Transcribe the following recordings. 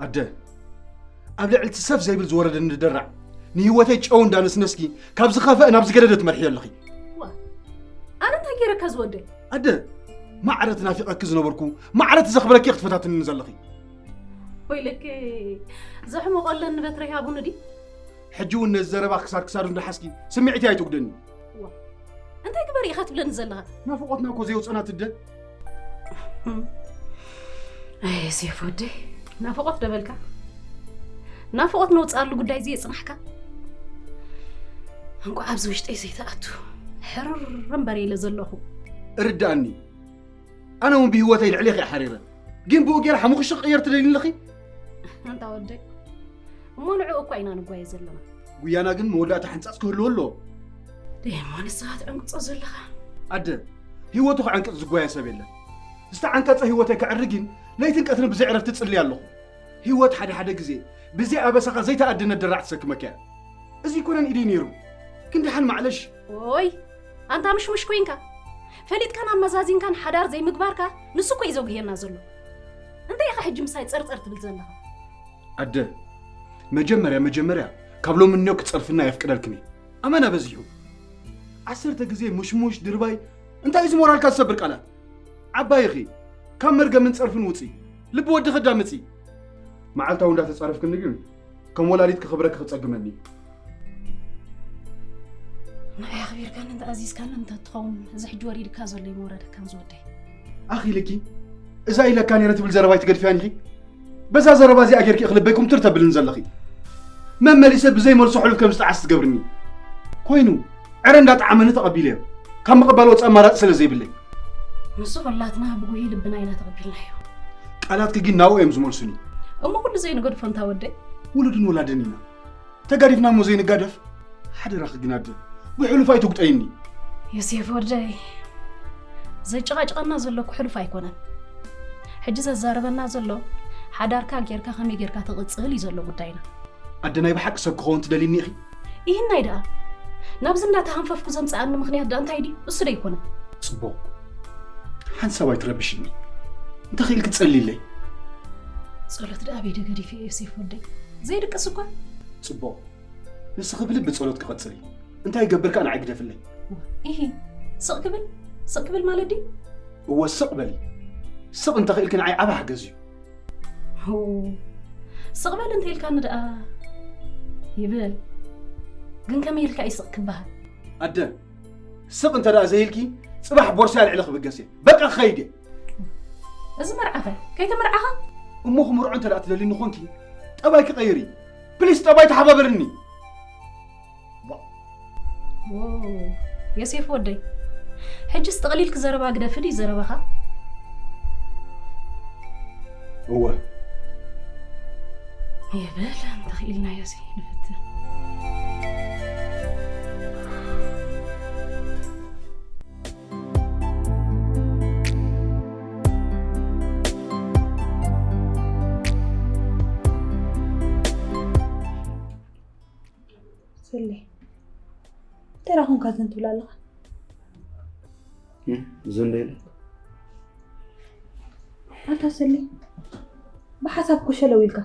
ኣደ፣ ኣብ ልዕሊ እቲ ሰፍ ዘይብል ዝወረደኒ ደራዕ ንህይወተይ ጨው እንዳነስነስኪ ካብ ዝኸፍአ ናብ ዝገደደ ትመርሕዮ ኣለኺ። ኣነ እንታይ ገይረካ ዝወደይ? ኣደ፣ ማዕረ ትናፊቐኪ ዝነበርኩ ማዕረ ትዘኽብረኪ ክትፈታትንኒ ዘለኺ። ወይለከ፣ ዘሕመቐለን በትሪ ሃቡኒ ድዩ? ሕጂ እውን ነዚ ዘረባ ክሳድ ክሳዱ እንዳሓዝኪ ስምዒተይ ኣይትጉደኒ። እንታይ ግበር ኢኻ ትብለኒ ዘለኻ? ናፍቖትና እኮ ዘየውፀና ትደ። ኣይ ሴፍ ወደይ፣ ናፍቖት ደበልካ ናፍቖት ነውፅኣሉ ጉዳይ ዘየፅናሕካ እንኳ ኣብዚ ውሽጠይ ዘይተኣቱ ሕርር እምበር ኢለ ዘለኹ። እርዳእኒ። ኣነ እውን ብህይወተይ ልዕሌኺ እየ ሓሪረ። ግን ብኡ ገይረ ሓሙኽሽቕ ቅየር ትደልኒ ኣለኺ? ኣንታ ወደይ፣ እሞ ንዕኡ እኳ ኢና ንጓየ ዘለና። ጉያና ግን መወዳእታ ሕንጻጽ ክህልዎ ኣለዎ። ደሞ ንስኻ ትዕንቅጾ ዘለኻ። ኣደ፣ ህይወቱ ክዕንቅጽ ዝጓየ ሰብ የለን። ዝተዓንቀጸ ህይወተይ ከዕሪ ግን ለይትን ቀትርን ብዘይ ዕረፍቲ ጽሊ ኣለኹ። ህይወት ሓደ ሓደ ግዜ ብዘይ ኣበሳኻ ዘይተኣደነ ደራዕ ትሰክመካ እያ። እዚ ይኮነን ኢደይ ነይሩ። ግን ደሓን ማዕለሽ። ኦይ፣ ኣንታ ምሽሙሽ ኮይንካ ፈሊጥካን ኣመዛዚንካን ሓዳር ዘይምግባርካ ንሱ እኮ እዩ ዘጉህየና ዘሎ። እንታይ ኢኻ ሕጂ ምሳይ ጸርጸር ትብል ዘለኻ? ኣደ፣ መጀመርያ መጀመርያ ካብ ሎሚ እኒኦ ክትጸርፍና የፍቅደልክን እየ። ኣመና በዚሑ። ዓሰርተ ግዜ ሙሽሙሽ ድርባይ እንታይ እዚ ሞራልካ ዝሰብር ቃላት? ዓባይ ኢኺ። ካብ መርገምን ጸርፍን ውጺ። ልቢ ወድኺ ኣዳምጺ። መዓልታዊ እንዳተጻረፍክኒ ግን ከም ወላዲት ክኽብረኪ ክጸግመኒ እዩ። ንዓይ ኣኽቢርካኒ እንተኣዚዝካኒ እንተትኸውን እዚ ሕጂ ወሪድካ ዘሎ ይመወረደካን ዝወደይ። ኣኺ ኢልኪ እዛ ኢለካ ነይረ ትብል ዘረባ ኣይትገድፍያን ኢኺ። በዛ ዘረባ እዚኣ ጌርኪ ኢኺ ልበይ ኩምትር ተብልኒ ዘለኺ። መመሊሰ ብዘይ መልሶ ሕሉፍ ከም ዝጠዓስ ትገብርኒ። ኮይኑ ዕረ እንዳጠዓመኒ ተቐቢለዮ። ካብ ምቕባል ወፃኢ ኣማራፂ ስለ ዘይብለይ። ንሱ ኩላትና ብጉሂ ልብና ኢና ተቐቢልናዮ። ቃላትኪ ግን ናብኡ እዮም ዝመልሱኒ። እሞ ኩሉ ዘይንገድፎ እንታ ወደይ? ውሉድን ወላድን ኢና። ተጋዲፍና እሞ ዘይንጋደፍ? ሓደራኺ ግን ኣደ፣ ብሕሉፍ ኣይትጉጠይኒ። ዮሴፍ ወደይ፣ ዘጨቓጭቐና ዘሎ ክሕሉፍ ኣይኮነን። ሕጂ ዘዛረበና ዘሎ ሓዳርካ ጌርካ ከመይ ጌርካ ትቕጽል እዩ ዘሎ ጉዳይና። ኣደ ናይ ብሓቂ ሰብ ክኸውን ትደልይኒ ኢኺ? ይህናይ ደኣ ናብዚ እንዳተሃንፈፍኩ ዘምጽኣኒ ምኽንያት ደኣ እንታይ ድዩ? እሱ ዶ ኣይኮነን? ጽቡቕ ሓንሳብ ኣይትረብሽኒ። እንተኽኢልኪ ጸልይለይ። ጸሎት ደኣ ኣበይ ዶ ገዲፈ ዮሴፍ ወደይ? ዘይድቅስ እኳ። ጽቡቕ ንስኺ ብልቢ ጸሎት ክቐጽል እዩ። እንታይ ይገብር ከኣ ንዓይ ግደፍለይ። ኢሂ ስቕ ክብል ስቕ ክብል ማለት ድዩ? እወ ስቕ በሊ። ስቕ እንተኽኢልኪ ንዓይ ዓቢ ሓገዝ እዩ። ስቕ በል እንተ ኢልካኒ ደኣ ይብል። ግን ከመይ ኢልካ እዩ ስቕ ክበሃል? ኣደ ስቕ እንተ ደኣ ዘይኢልኪ ጽባሕ ቦርሳይ ኣልዒለ ክብገስ እየ። በቃ ክኸይድ እየ። እዚ መርዓኸ ከይተመርዓኻ? እሞ ክምርዖ እንተ ደኣ ትደልኒ ኾንኪ ጠባይ ክቐይር እዩ። ፕሊስ ጠባይ ተሓባበርኒ። ዮሴፍ ወደይ፣ ሕጅስ ጠቕሊልክ ዘረባ ግደፍ ድዩ ዘረባኻ? እወ። ይበል እንተኽኢልናዮሲ ንፍትን። ሰሌ እንታይ ደኣ ኾንካ ዝን ትብል ኣለኻ? ዝን ዶ ኢለ? ኣታ ሰሌ ብሓሳብ ኮሸለው ኢልካ።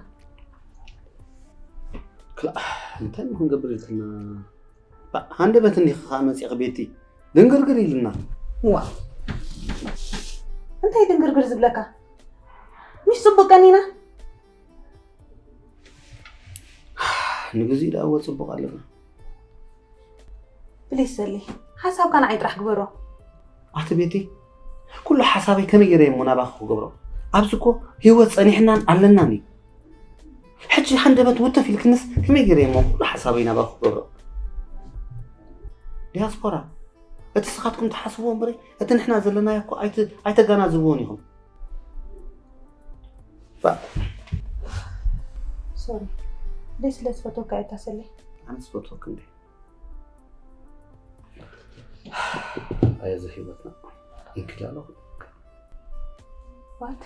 ክላእ እንታይ ሞ ክንገብር ኢልክና? ሃንደበት እንዲኺ ኸዓ መፂእኺ ቤቲ ድንግርግር ኢልና። ዋ እንታይ ድንግርግር ዝብለካ? ምሽ ፅቡቅ ቀኒና? ንግዚኡ ደኣ እወ ጽቡቕ ኣለና። ፕሊስ ሰሌ ሓሳብካ ንዓይ ጥራሕ ግበሮ። ኣቲ ቤቲ ኩሉ ሓሳበይ ከመይ ገይረ እሞ ናባኺ ክገብሮ? ኣብዚ እኮ ህይወት ጸኒሕናን ኣለናን እዩ። ሕጂ ሃንደበት ውትፍ ኢልክንስ ከመይ ገይረ እሞ ኩሉ ሓሳበይ ናባኺ ክገብሮ? ዲያስፖራ እቲ ስኻትኩም ትሓስብዎ እምበረይ እቲ ንሕና ዘለናዮ እኮ ኣይተ- ኣይተጋናዝብዎን ኢኹም። ሶሪ ደይ ስለ ዝፈትወካ እየ ታሰለይ። ኣነስ ፈትወክ እንዴ? ኣየ ዘ ህይወትና እንክዳ ኣለኹ። ዋት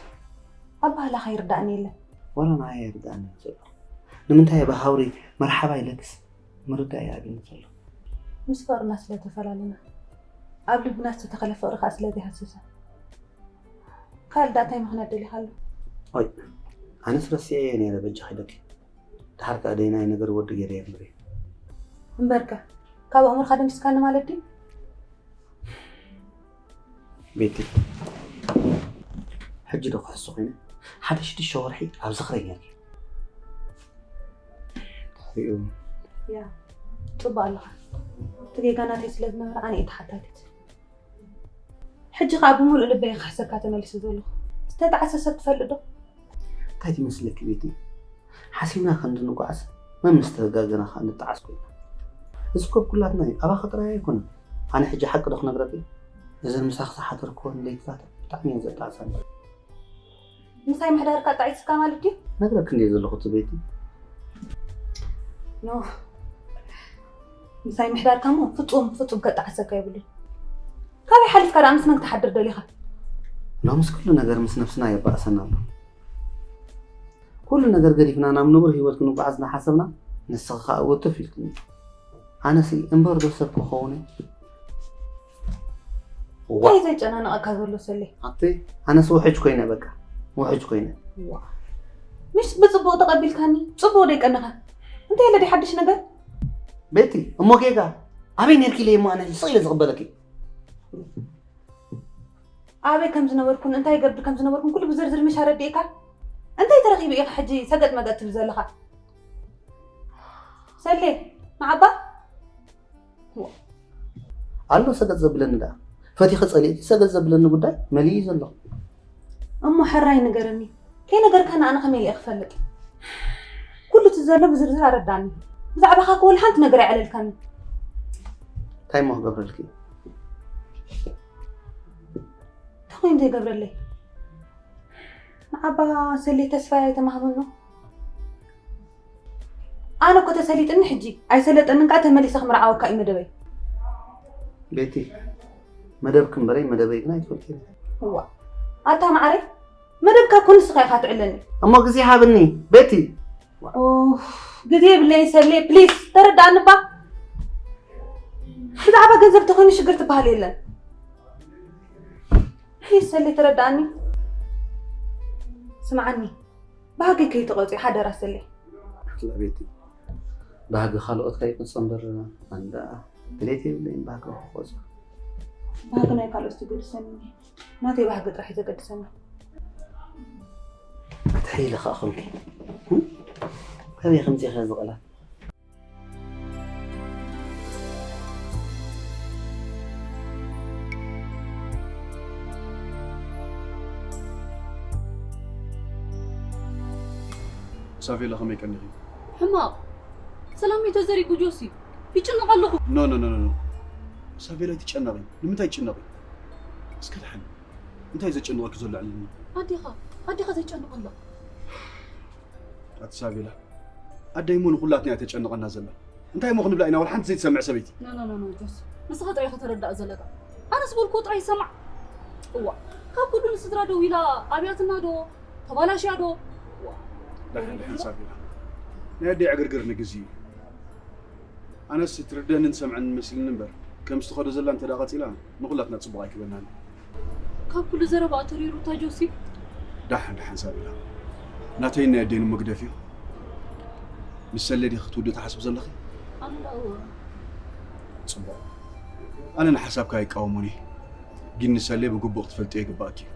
ኣባህላኻ ይርዳእኒ የለን። ዋላ ንዓይ ኣይርዳእኒ ዘሎ። ንምንታይ ብሃውሪ መርሓባ ኢለክስ ምርዳእ ይኣብየኒ ዘሎ። ምስ ፍቕርና ስለ ተፈላለና ኣብ ልብና ዝተተኸለ ፍቕሪ ከዓ ስለ ዘይሃሰሰ ካልእ ደኣ እንታይ ምኽንያት ደሊኻሉ? ኣይ ኣነስ ረሲዐዮ ነይረ በጃኺ ደቂ። ድሓር ከኣ ደይናይ ነገር ወዲ ገይረ የንብር። እምበርከ ካብ ኣእምሮኻ ደምሲስካኒ ማለት ድዩ? ቤቲ፣ ሕጂ ዶ ክሕሱ ኮይነ? ሓደ ሽዱሽተ ወርሒ ኣብ ዝኽረይ ነርኪ። ድሕሪኡ ያ ጽቡቅ ኣለኻ። እቲ ጌጋ ናተይ ስለ ዝነበረ ኣነ እየ ተሓታቲት። ሕጂ ከዓ ብምሉእ ልበይ ክሕሰካ ተመሊሰ ዘለኹ። ዝተጣዕሰ ሰብ ትፈልጥ ዶ? እንታይ ትመስለኪ ቤቲ? ሓሲብና ከም እንጓዓዝ መን ምስ ተጋገና ከዓ ንጣዓስ ኮይና። እዚ ኮብ ኩላትና እዩ፣ ኣባኻ ጥራይ ኣይኮነን። ኣነ ሕጂ ሓቂ ዶ ክነግረኪ? እዘን ምሳኺ ዝሓደርክወን ለይትታት ብጣዕሚ እየን ዘጣዕሳኒ። ምሳይ ምሕዳርካ ጣዒስካ ማለት ድዩ? ነግረኪ እንድየ ዘለኹ እቲ ቤቲ። ኖ ምሳይ ምሕዳርካ እሞ ፍጹም ፍጹም ከጣዕሰካ የብሉን። ካበይ ሓሊፍካ ደኣ ምስ መን ክትሓድር ደሊኻ? ሎምስ ኩሉ ነገር ምስ ነብስና የባእሰና ኣሎ። ኩሉ ነገር ገዲፍና ናብ ንቡር ህይወት ክንጓዓዝ እናሓሰብና ንስኺ ከዓ ውትፍ ኢልክኒ። ኣነሲ እምበር ዶ ሰብ ክኸውን እየ? እንታይ ዘጨናነቐካ ዘሎ ሰሌ? ኣቲ ኣነስ ውሕጅ ኮይነ በቃ ውሕጅ ኮይነ። ምሽ ብፅቡቕ ተቐቢልካኒ ፅቡቕ ደይቀንኻ እንታይ ያለ ሓድሽ ነገር? ቤቲ እሞ ጌጋ ኣበይ ነርኪ ኢለ እሞ ኣነ ስቕ ኢለ ዝቕበለኪ? ኣበይ ከም ዝነበርኩን እንታይ ገብር ከም ዝነበርኩን ኩሉ ብዝርዝር ምሽ ኣረዲእካ እንታይ ተረኺቡ ኢኻ ሕጂ ሰገጥ መገጥ ትብል ዘለኻ? ሰሌ ንዓባ ኣሎ ሰገጥ ዘብለኒ ደኣ ፈቲኸ ጸሊእኪ ሰገጥ ዘብለኒ ጉዳይ መሊኡ እዩ ዘሎ። እሞ ሕራይ ንገረኒ ከይነገርካኒ ኣነ ከመይ ኢለ ክፈልጥ? ኩሉ እቲ ዘሎ ብዝርዝር ኣረዳኒ። ብዛዕባኻ ከወል ሓንቲ ነገር ኣይዕለልካኒ። እንታይ እሞ ክገብረልኪ? እንታይ ኮይኑ ዘይገብረለይ? ንዓባ ሰሌ ተስፋይ ኣይተማህመኖ። ኣነ እኮ ተሰሊጥኒ ሕጂ ኣይሰለጠንን ከዓ ተመሊሰ ክምርዓወካ እዩ መደበይ። ቤቲ መደብኪ እምበረይ መደበይ ግን ኣይትፈልጥን። እዋ ኣታ ማዓረይ መደብካ እኮ ንስኻ ኢኻ ትዕለኒ። እሞ ግዜ ሃብኒ ቤቲ። ግዜ የብለይ ሰሌ ፕሊስ ተረዳኣኒ እባ። ብዛዕባ ገንዘብ ተኾይኑ ሽግር ትበሃል የለን። ፕሊስ ሰሌ ተረዳኣኒ። ስምዓኒ ባህገይ ከይትቐፅዮ ሓደራ ሰሌ። ኣላ ቤቲ ባህጊ ካልኦት ከይቅፆ እምበር ኣንዳ ድሌት የብለይን ባህጊ ክቆፆ። ባህጊ ናይ ካልኦት ትገድሰኒ ናተይ ባህጊ ጥራሕ እዩ ዘገድሰኒ። ክትሕይሊ ከዓ ኮንኪ ከመይ ከምፂ ከ ዝቐላት ሳቬላ ከመይ ቀኒኺ? ሕማቕ ሰላም እዩ ተዘሪጉ ጆሲ ይጭነቕ ኣለኹ። ኖ ኖ ኖ ኖ ሳቬላ ኣይትጨነቒ። ንምንታይ ትጭነቒ? እስከ ድሓን እንታይ ዘጨንቐኪ ዘሎ ኣዕልልኒ? ኣዴኻ ኣዴኻ ተጨንቕ ኣላ። ኣቲ ሳቬላ ኣደይ እሞ ንኹላትና እያ ተጨንቐና ዘላ። እንታይ እሞ ክንብላ ኢና ዋላ ሓንቲ ዘይትሰምዕ ሰበይቲ። ኖ ኖ ኖ ኖ ጆሲ ንስኻ ጥራይ ኢኻ ተረዳእ ዘለካ። ኣነ ዝበልኩዎ ጥራይ ሰማዕ። እዋ ካብ ኩሉ ንስድራ ደዊላ ኣብያትና ዶ ተባላሽያ ዶ? እዋ ደሓን ደሓን ሳቬላ ናይ ኣደይ ዕግርግር ንግዜ እዩ። ኣነስ ትርደንን ሰምዐን መሲልኒ እምበር ከምዚ ትኸዶ ዘላ እንተ ደኣ ቀጺላ ንኹላትና ጽቡቕ ኣይክበናን እዩ። ካብ ኩሉ ዘረባኣ ተሪሩ እታ ጆሲ። ደሓን ደሓን ሳቤላ ናተይን ናይ ኣደይን እሞ ግደፍዮ። ምስ ሰሌ ዲኺ ክትውድእ ትሓስቢ ዘለኺ? ኣነ ደኣ እወ። ጽቡቕ ኣነ ንሓሳብካ ኣይቃወሞን እየ። ግን ንሰሌ ብግቡእ ክትፈልጥዮ ይግባኣኪ እዩ።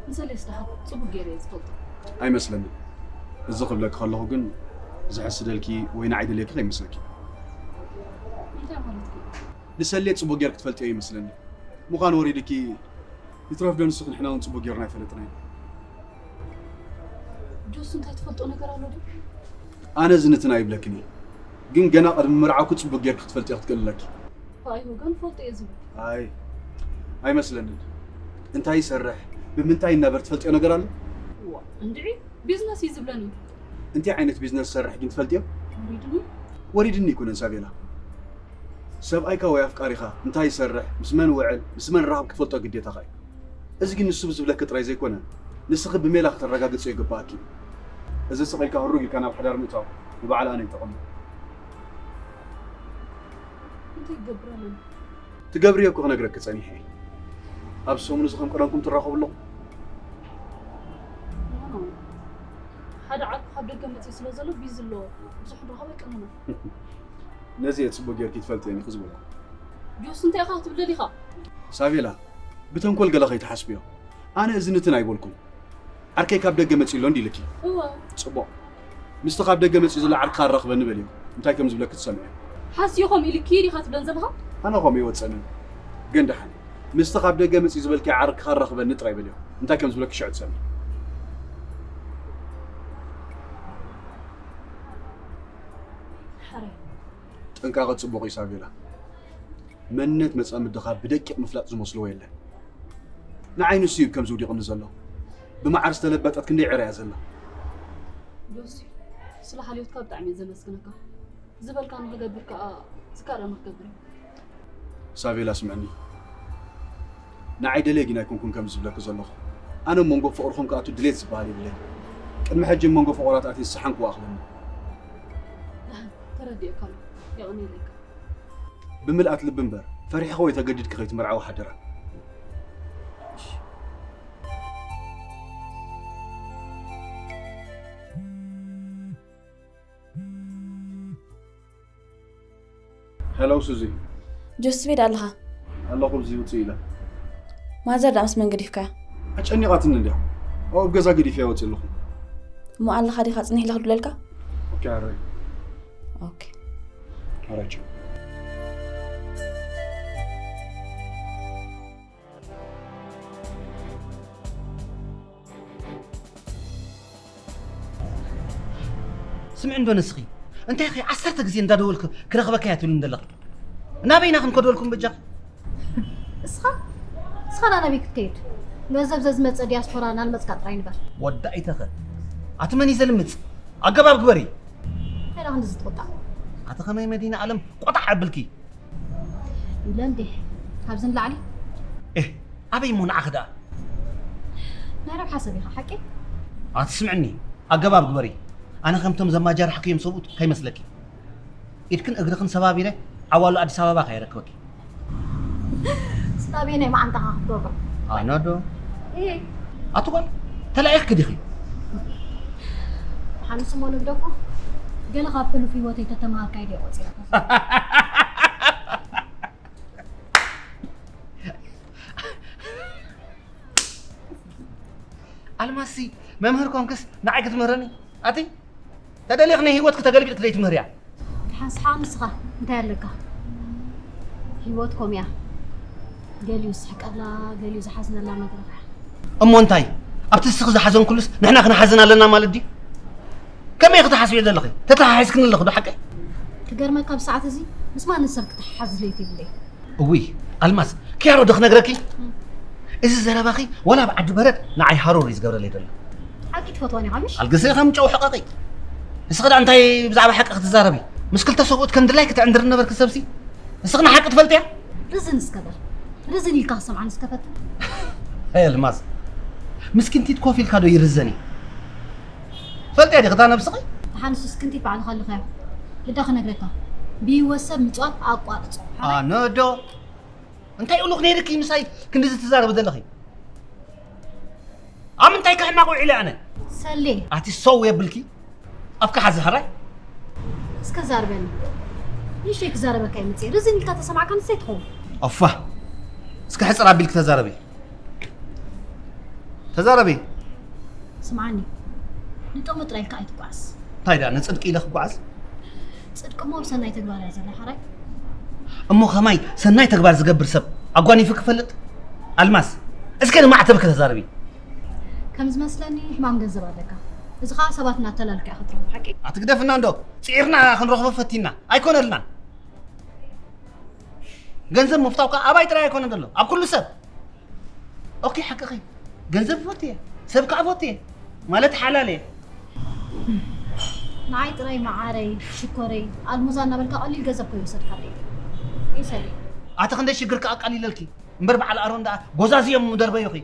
ንሰሌስ ደሓን ጽቡቕ ገይረ እየ ዝፈልጦ። ኣይመስለንን። እዚ ክብለኪ ከለኹ ግን ዝሕስደልኪ ወይ ንዓይ ደልየኪ ከይመስለኪ። እንታይ ማለትኪ እዩ? ንሰሌ ጽቡቕ ጌርኪ ትፈልጥዮ ይመስለኒ። ምዃን ወሪድኪ ይትረፍ ዶ ንስኺ ንሕና እውን ጽቡቕ ጌርና ኣይፈለጥናዮ። ጆስ እንታይ ትፈልጦ ነገር ኣሎ ድዩ? ኣነ እዚ ንትን ኣይብለክን እየ። ግን ገና ቅድሚ ምርዓውኪ ጽቡቕ ጌርኪ ክትፈልጥዮ ክትክእል ኣለኪ። ኣይ ወገን ፈልጦ እየ ዝብል። ኣይ ኣይመስለንን። እንታይ ይሰርሕ ብምንታይ ይናበር ትፈልጥዮ ነገር ኣሎ? እዋ እንድዒ ቢዝነስ እዩ ዝብለኒ። እንታይ ዓይነት ቢዝነስ ዝሰርሕ ግን ትፈልጥዮ? ወሪድኒ። ወሪድኒ ኣይኮነን ሳቤላ። ሰብኣይካ ወይ ኣፍቃሪኻ እንታይ ይሰርሕ፣ ምስ መን ይውዕል፣ ምስ መን ይራኸብ ክትፈልጦ ግዴታኻ እዩ። እዚ ግን ንሱ ብዝብለኪ ጥራይ ዘይኮነ፣ ንስኺ ብሜላ ክተረጋግጽዮ ይግብኣኪ እዩ። እዚ ስቕ ኢልካ ህሩግ ኢልካ ናብ ሓዳር ምእታው ንባዕሉ ኣነ ይጠቕሞ። እንታይ ክገብር ኣለኒ? ትገብርዮ እኮ ክነግረኪ ጸኒሐ እየ። ኣብ ሰሙን እዚ ከም ቀደምኩም ትራኸቡ ኣለኹም? ኖ፣ ኖ። ደገ መፅኡ ስለ ዘሎ ቢዚ ኣሎ። ብዙሕ ንራኸብ ኣይቀርብና። ነዚ እየ ጽቡቅ ጌርኪ ትፈልጥየን ኢኺ ዝበልኩ። ጆስ እንታይ ኢኻ ክትብል ደሊኻ? ሳቬላ፣ ብተንኮል ገለ ከይትሓስብዮ። ኣነ እዝንትን ኣይበልኩን። ዓርከይ ካብ ደገ መጺኡ ኣሎ እንዲ ኢልኪ። እወ። ጽቡቕ። ምስቲ ካብ ደገ መጺኡ ዘሎ ዓርክኻ ኣራኽበኒ በልዮ። እንታይ ከም ዝብለኪ ትሰምዒ። ሓስዮ ከምኡ ኢሉ ኪድ ኢኻ ትብለን ዘለኻ? ኣነ ከምኡ ይወጸንን። ግን ደሓን ምስቲ ካብ ደገ መጺኡ ዝበልኪ ዓርክኻ ኣራኽበኒ ጥራይ በልዮ። እንታይ ከም ዝብለኪ ሽዑ ትሰምዒ። ሕራይ። ጥንቃቐ ጽቡቕ እዩ ሳቬላ። መንነት መጻምድኻ ብደቂቕ ምፍላጥ ዝመስልዎ የለን። ንዓይ ንሱ እዩ ከምዚ ውዲቕኒ ዘሎ። ብመዓር ዝተለበጠት ክንደይ ዕረ እያ ዘላ። ጆሲ፣ ስለ ሓልዮትካ ብጣዕሚ እየ ዘመስግነካ። ዝበልካ ንክገብር ከዓ ዝከኣለኒ ክገብር እየ። ሳቬላ ስምዕኒ፣ ንዓይ ደልየ ግን ኣይኮንኩን ከምዚ ዝብለኪ ዘለኹ። ኣነ ኣብ መንጎ ፍቕርኹም ክኣቱ ድሌት ዝበሃል የብለይ። ቅድሚ ሕጂ ኣብ መንጎ ፍቑራት ኣትየ ዝሰሓንክዎ ኣኽለኒ። ተረዲእካ ኣሎ። የቕንየለካ። ብምልኣት ልቢ እምበር ፈሪሕኻ ወይ ተገዲድካ ከይትምርዓዊ ሓደራ። ሄሎ ሱዚ። ጆስቤድ ኣለኻ? ኣለኹ፣ ብዚ ውፅእ ኢለ። ማዘር ዳኣ ምስ መን ገዲፍካያ? ኣጨኒቓትኒ እንድያ። ኣብኡ ኣብ ገዛ ገዲፈያ ወፂእ ኣለኹ። እሞ ኣለኻ ዲኻ? ጽኒሕ ኢለ ክድውለልካ? ኦኬ፣ ኣረይ። ኦኬ። ኣረይ፣ ቻው። ስምዒ እንዶ ንስኺ እንታይ ኸ ዓሰርተ ግዜ እንዳደወልኩ ክረኽበካ እያ ትብልኒ ዘለኺ? ናበይ ኢና ክንከደልኩም በጃኺ? እስኻ እስኻ ናበይ ክትከይድ? ገንዘብ ዘዝመጸ ዲያስፖራ ናልመጽካ ጥራይ ንበር። ወዳኢተኸ ኣቲ መን እዩ ዘልምጽ? ኣገባብ ግበሪ። እንታይ ደኣ ክንድዚ ትቑጣዕ? ኣቲ ኸመይ መዲና ኣለም ቆጣዕ ኣብልኪ? ኢለ እንዴ ካብዚ ንላዕሊ? ኤህ ኣበይ እሞ ንዓኺ ደኣ? ናይ ረብሓ ሰብ ኢኻ ሓቂ? ኣቲ ስምዕኒ ኣገባብ ግበሪ። ኣነ ከምቶም ዘማጃርሕክዮም ሰብኡት ከይመስለኪ። ኢድክን እግርኽን ሰባቢረ ዓዋሉ ኣዲስ ኣበባ ከየረክበኪ። ስታቤ ናይ መዓንጣኻ ክትገብሮ። ኣነ ዶ? እየ። ኣቲ ጓል ተላኢኽኪ ዲኺ? ሓንስ እሞ ንግደኮ ገለ ካብ ሕሉፍ ህይወተይ ተተምሃርካይ ድየ ቆፂረካ። ኣልማሲ መምህር ኮንክስ ንዓይ ክትምህረኒ ኣቲ ተደሊኽ ናይ ህይወትኪ ተገልቢጥኪ ዘይትምህርያ። ሓንስሓ ንስኻ እንታይ ኣለካ? ህይወት ኮም እያ። ገሊኡ ዝስሕቀላ፣ ገሊኡ ዝሓዝነላ መድረኽ እያ። እሞ እንታይ? ኣብቲ ንስኺ ዝሓዘንኩሉስ ንሕና ክንሓዝን ኣለና ማለት ድዩ? ከመይ ክትሓስብዮ ዘለኺ? ተተሓሒዝክኒ ኣለኺ ዶ ሓቀይ? ክገርመካ ኣብዚ ሰዓት እዚ ምስ ማንም ሰብ ክትሓሓዝ ድሌት የብለይ። እውይ ኣልማዝ ክያሮ ዶ ክነግረኪ? እዚ ዘረባኺ ዋላ ኣብ ዓዲ በረድ ንዓይ ሃሩር እዩ ዝገብረለይ ዘሎ። ሓቂ ትፈትዋ ዲኻ ምሽ? ኣልግሰ ከም ጨው ሕቐቒ። ንስኺ ደኣ እንታይ ብዛዕባ ሓቂ ክትዛረቢ? ምስ ክልተ ሰብኡት ከም ድላይኪ ትዕንድሪ ነበርኪ ሰብሲ። ንስኺ ንሓቂ ትፈልጥያ? ርዝን እስከ በል። ርዝን ኢልካ ክሰምዓኒ እስከ ፈትን። ኣይ ኣልማዝ ምስኪንቲት ኮፍ ኢልካ ዶ ይርዘን እዩ? ፈልጥያ ዲኺ እታ ነብስኺ? ደሓንስ እስክንቲት ባዕልኻ ኣለኻዮ። ግዳ ክነግረካ ብህይወት ሰብ ምፅዋት ኣቋርፆ። ኣነ ዶ? እንታይ እሉኽ ነይርኪ ምሳይ ክንድዚ ትዛረቢ ዘለኺ? ኣብ ምንታይ ክሕማቕ ውዒለ ኣነ? ሰሌ። ኣቲ ሰው የብልኪ? ኣፍካ ሓዚ ሕራይ? እስከ ዛርበኒ። ንእሽተይ ክዛረበካ እየ መፅየ። ርዝን ኢልካ ተሰማዕካ ንሰይ ትኸውን። ኣፋ። እስከ ሕፅር ኣቢልኪ ተዛረቢ። ተዛረቢ። ስምዓኒ። ንጥቕሚ ጥራይ ኢልካ ኣይትጓዓዝ። እንታይ ደኣ ንፅድቂ ኢለ ክጓዓዝ? ፅድቂ እሞ ኣብ ሰናይ ተግባር እያ ዘላ ሓራይ። እሞ ከማይ ሰናይ ተግባር ዝገብር ሰብ ኣጓኒፉ ክፈልጥ? ኣልማዝ እስከ ንማዕተብኪ ተዛረቢ። ከም ዝመስለኒ ሕማም ገንዘብ ኣለካ። እዚ ከዓ ሰባት እናተላልካ ኢኻ ትረኽቦ ሓቂ? ኣትግደፍና እንዶ ፅዒርና ክንረኽቦ ፈቲና ኣይኮነልናን። ገንዘብ ምፍታው ከዓ ኣባይ ጥራይ ኣይኮነን ዘሎ ኣብ ኩሉ ሰብ። ኦኬ ሓቅኺ ገንዘብ እፈቱ እየ ሰብ ከዓ እፈቱ እየ ማለት ሓላል እየ። ንዓይ ጥራይ መዓረይ ሽኮረይ ኣልሙዛ እናበልካ ቀሊል ገንዘብ ከይወሰድካ ደይ ይሰሊ። ኣቲ ክንደይ ሽግር ከዓ ኣቃሊለልኪ እምበር በዓል ኣሮን ደኣ ጎዛዝዮም ምደርበዩኺ።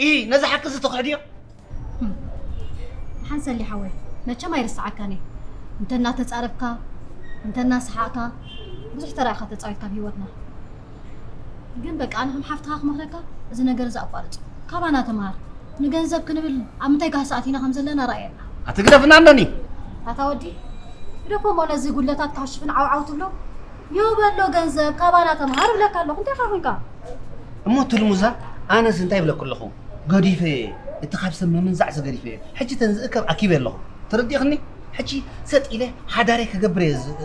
ኢ ነዚ ሓቂ እዚ ትኽሕድዮ? ሓንሰሊ ሓወይ መቸም ኣይርስዓካን እየ እንተ እናተፃረፍካ እንተ እናሰሓቕካ ብዙሕ ተራ ኢኻ ተፃዊትካ ኣብ ህይወትና ግን በቃ ኣነ ከም ሓፍትኻ ክመኽረካ እዚ ነገር እዚ ኣቋርፅ ካባና ተምሃር ንገንዘብ ክንብል ኣብ ምንታይ ጋህሲ ኣቲና ከም ዘለና ረኣየና ኣትግደፍና እንደኒ። ኣታ ወዲ፣ ግደፎ እሞ ነዚ ጉድለታት ክሕሽፍን ዓውዓው ትብሎ። ይበሎ ገንዘብ ካባና ተምሃር ብለካ ኣለኹ። እንታይ ኻ ኮንካ? እሞ ትልሙዛ፣ ኣነስ እንታይ ይብለኩ ኣለኹ? ገዲፈ፣ እቲ ካብ ሰብ ምምንዛዕ ዝገዲፈ። ሕጂ ተን ዝእከብ ኣኪበ ኣለኹ። ተረዲእኽኒ? ሕጂ ሰጥ ኢለ ሓዳረይ ክገብር እየ ዝ-፣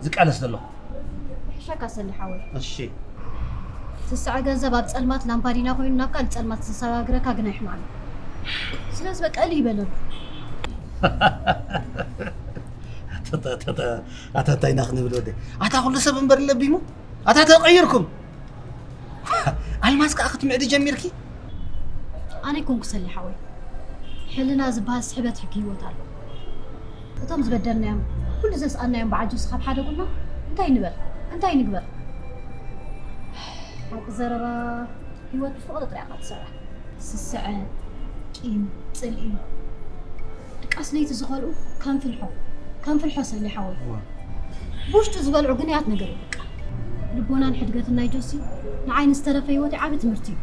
ዝቃለስ ዘለኹ። ሕሸካ ሰሊ ሓወይ። እሺ። ስስዐ ገንዘብ ኣብ ጸልማት ላምፓዲና ኮይኑ ናብ ካልእ ጸልማት ዘሰጋግረካ ግን ኣይሕማምን። ስለዚ በቃ እልይ ይበለሉ። ኣታ እንታይ ኢና ክንብል ወደ? ኣታ ኩሉ ሰብ እምበር ለቢሙ። ኣታ ተቐይርኩም። ኣልማዝ ከኣ ክትምዕዲ ጀሚርኪ? ኣነ ኣይኮንኩ ሰሊ ሓወይ። ሕልና ዝበሃል ስሕበት ሕጊ ህይወት ኣሎ። እቶም ዝበደልናዮም፣ ኩሉ ዘስኣናዮም በዓል ጆሲ ካብ ሓደ ጎና እንታይ ንበል? እንታይ ንግበር? ሓቂ ዘረባ ህይወት ብፍቕሪ ጥራይ ኢኻ ትሰርሕ። ስስዐ፣ ቂም፣ ጽልኢ፣ ድቃስ ለይቲ ዝኸልኡ ከም ፍልሖ፣ ከም ፍልሖ ሰሊ ሓወይ። ብውሽጡ ዝበልዑ ግንያት ነገር እዩ በቃ። ልቦናን ሕድገትን ናይ ጆሲ ንዓይ ንዝተረፈ ህይወት ዓቢ ትምህርቲ እዩ።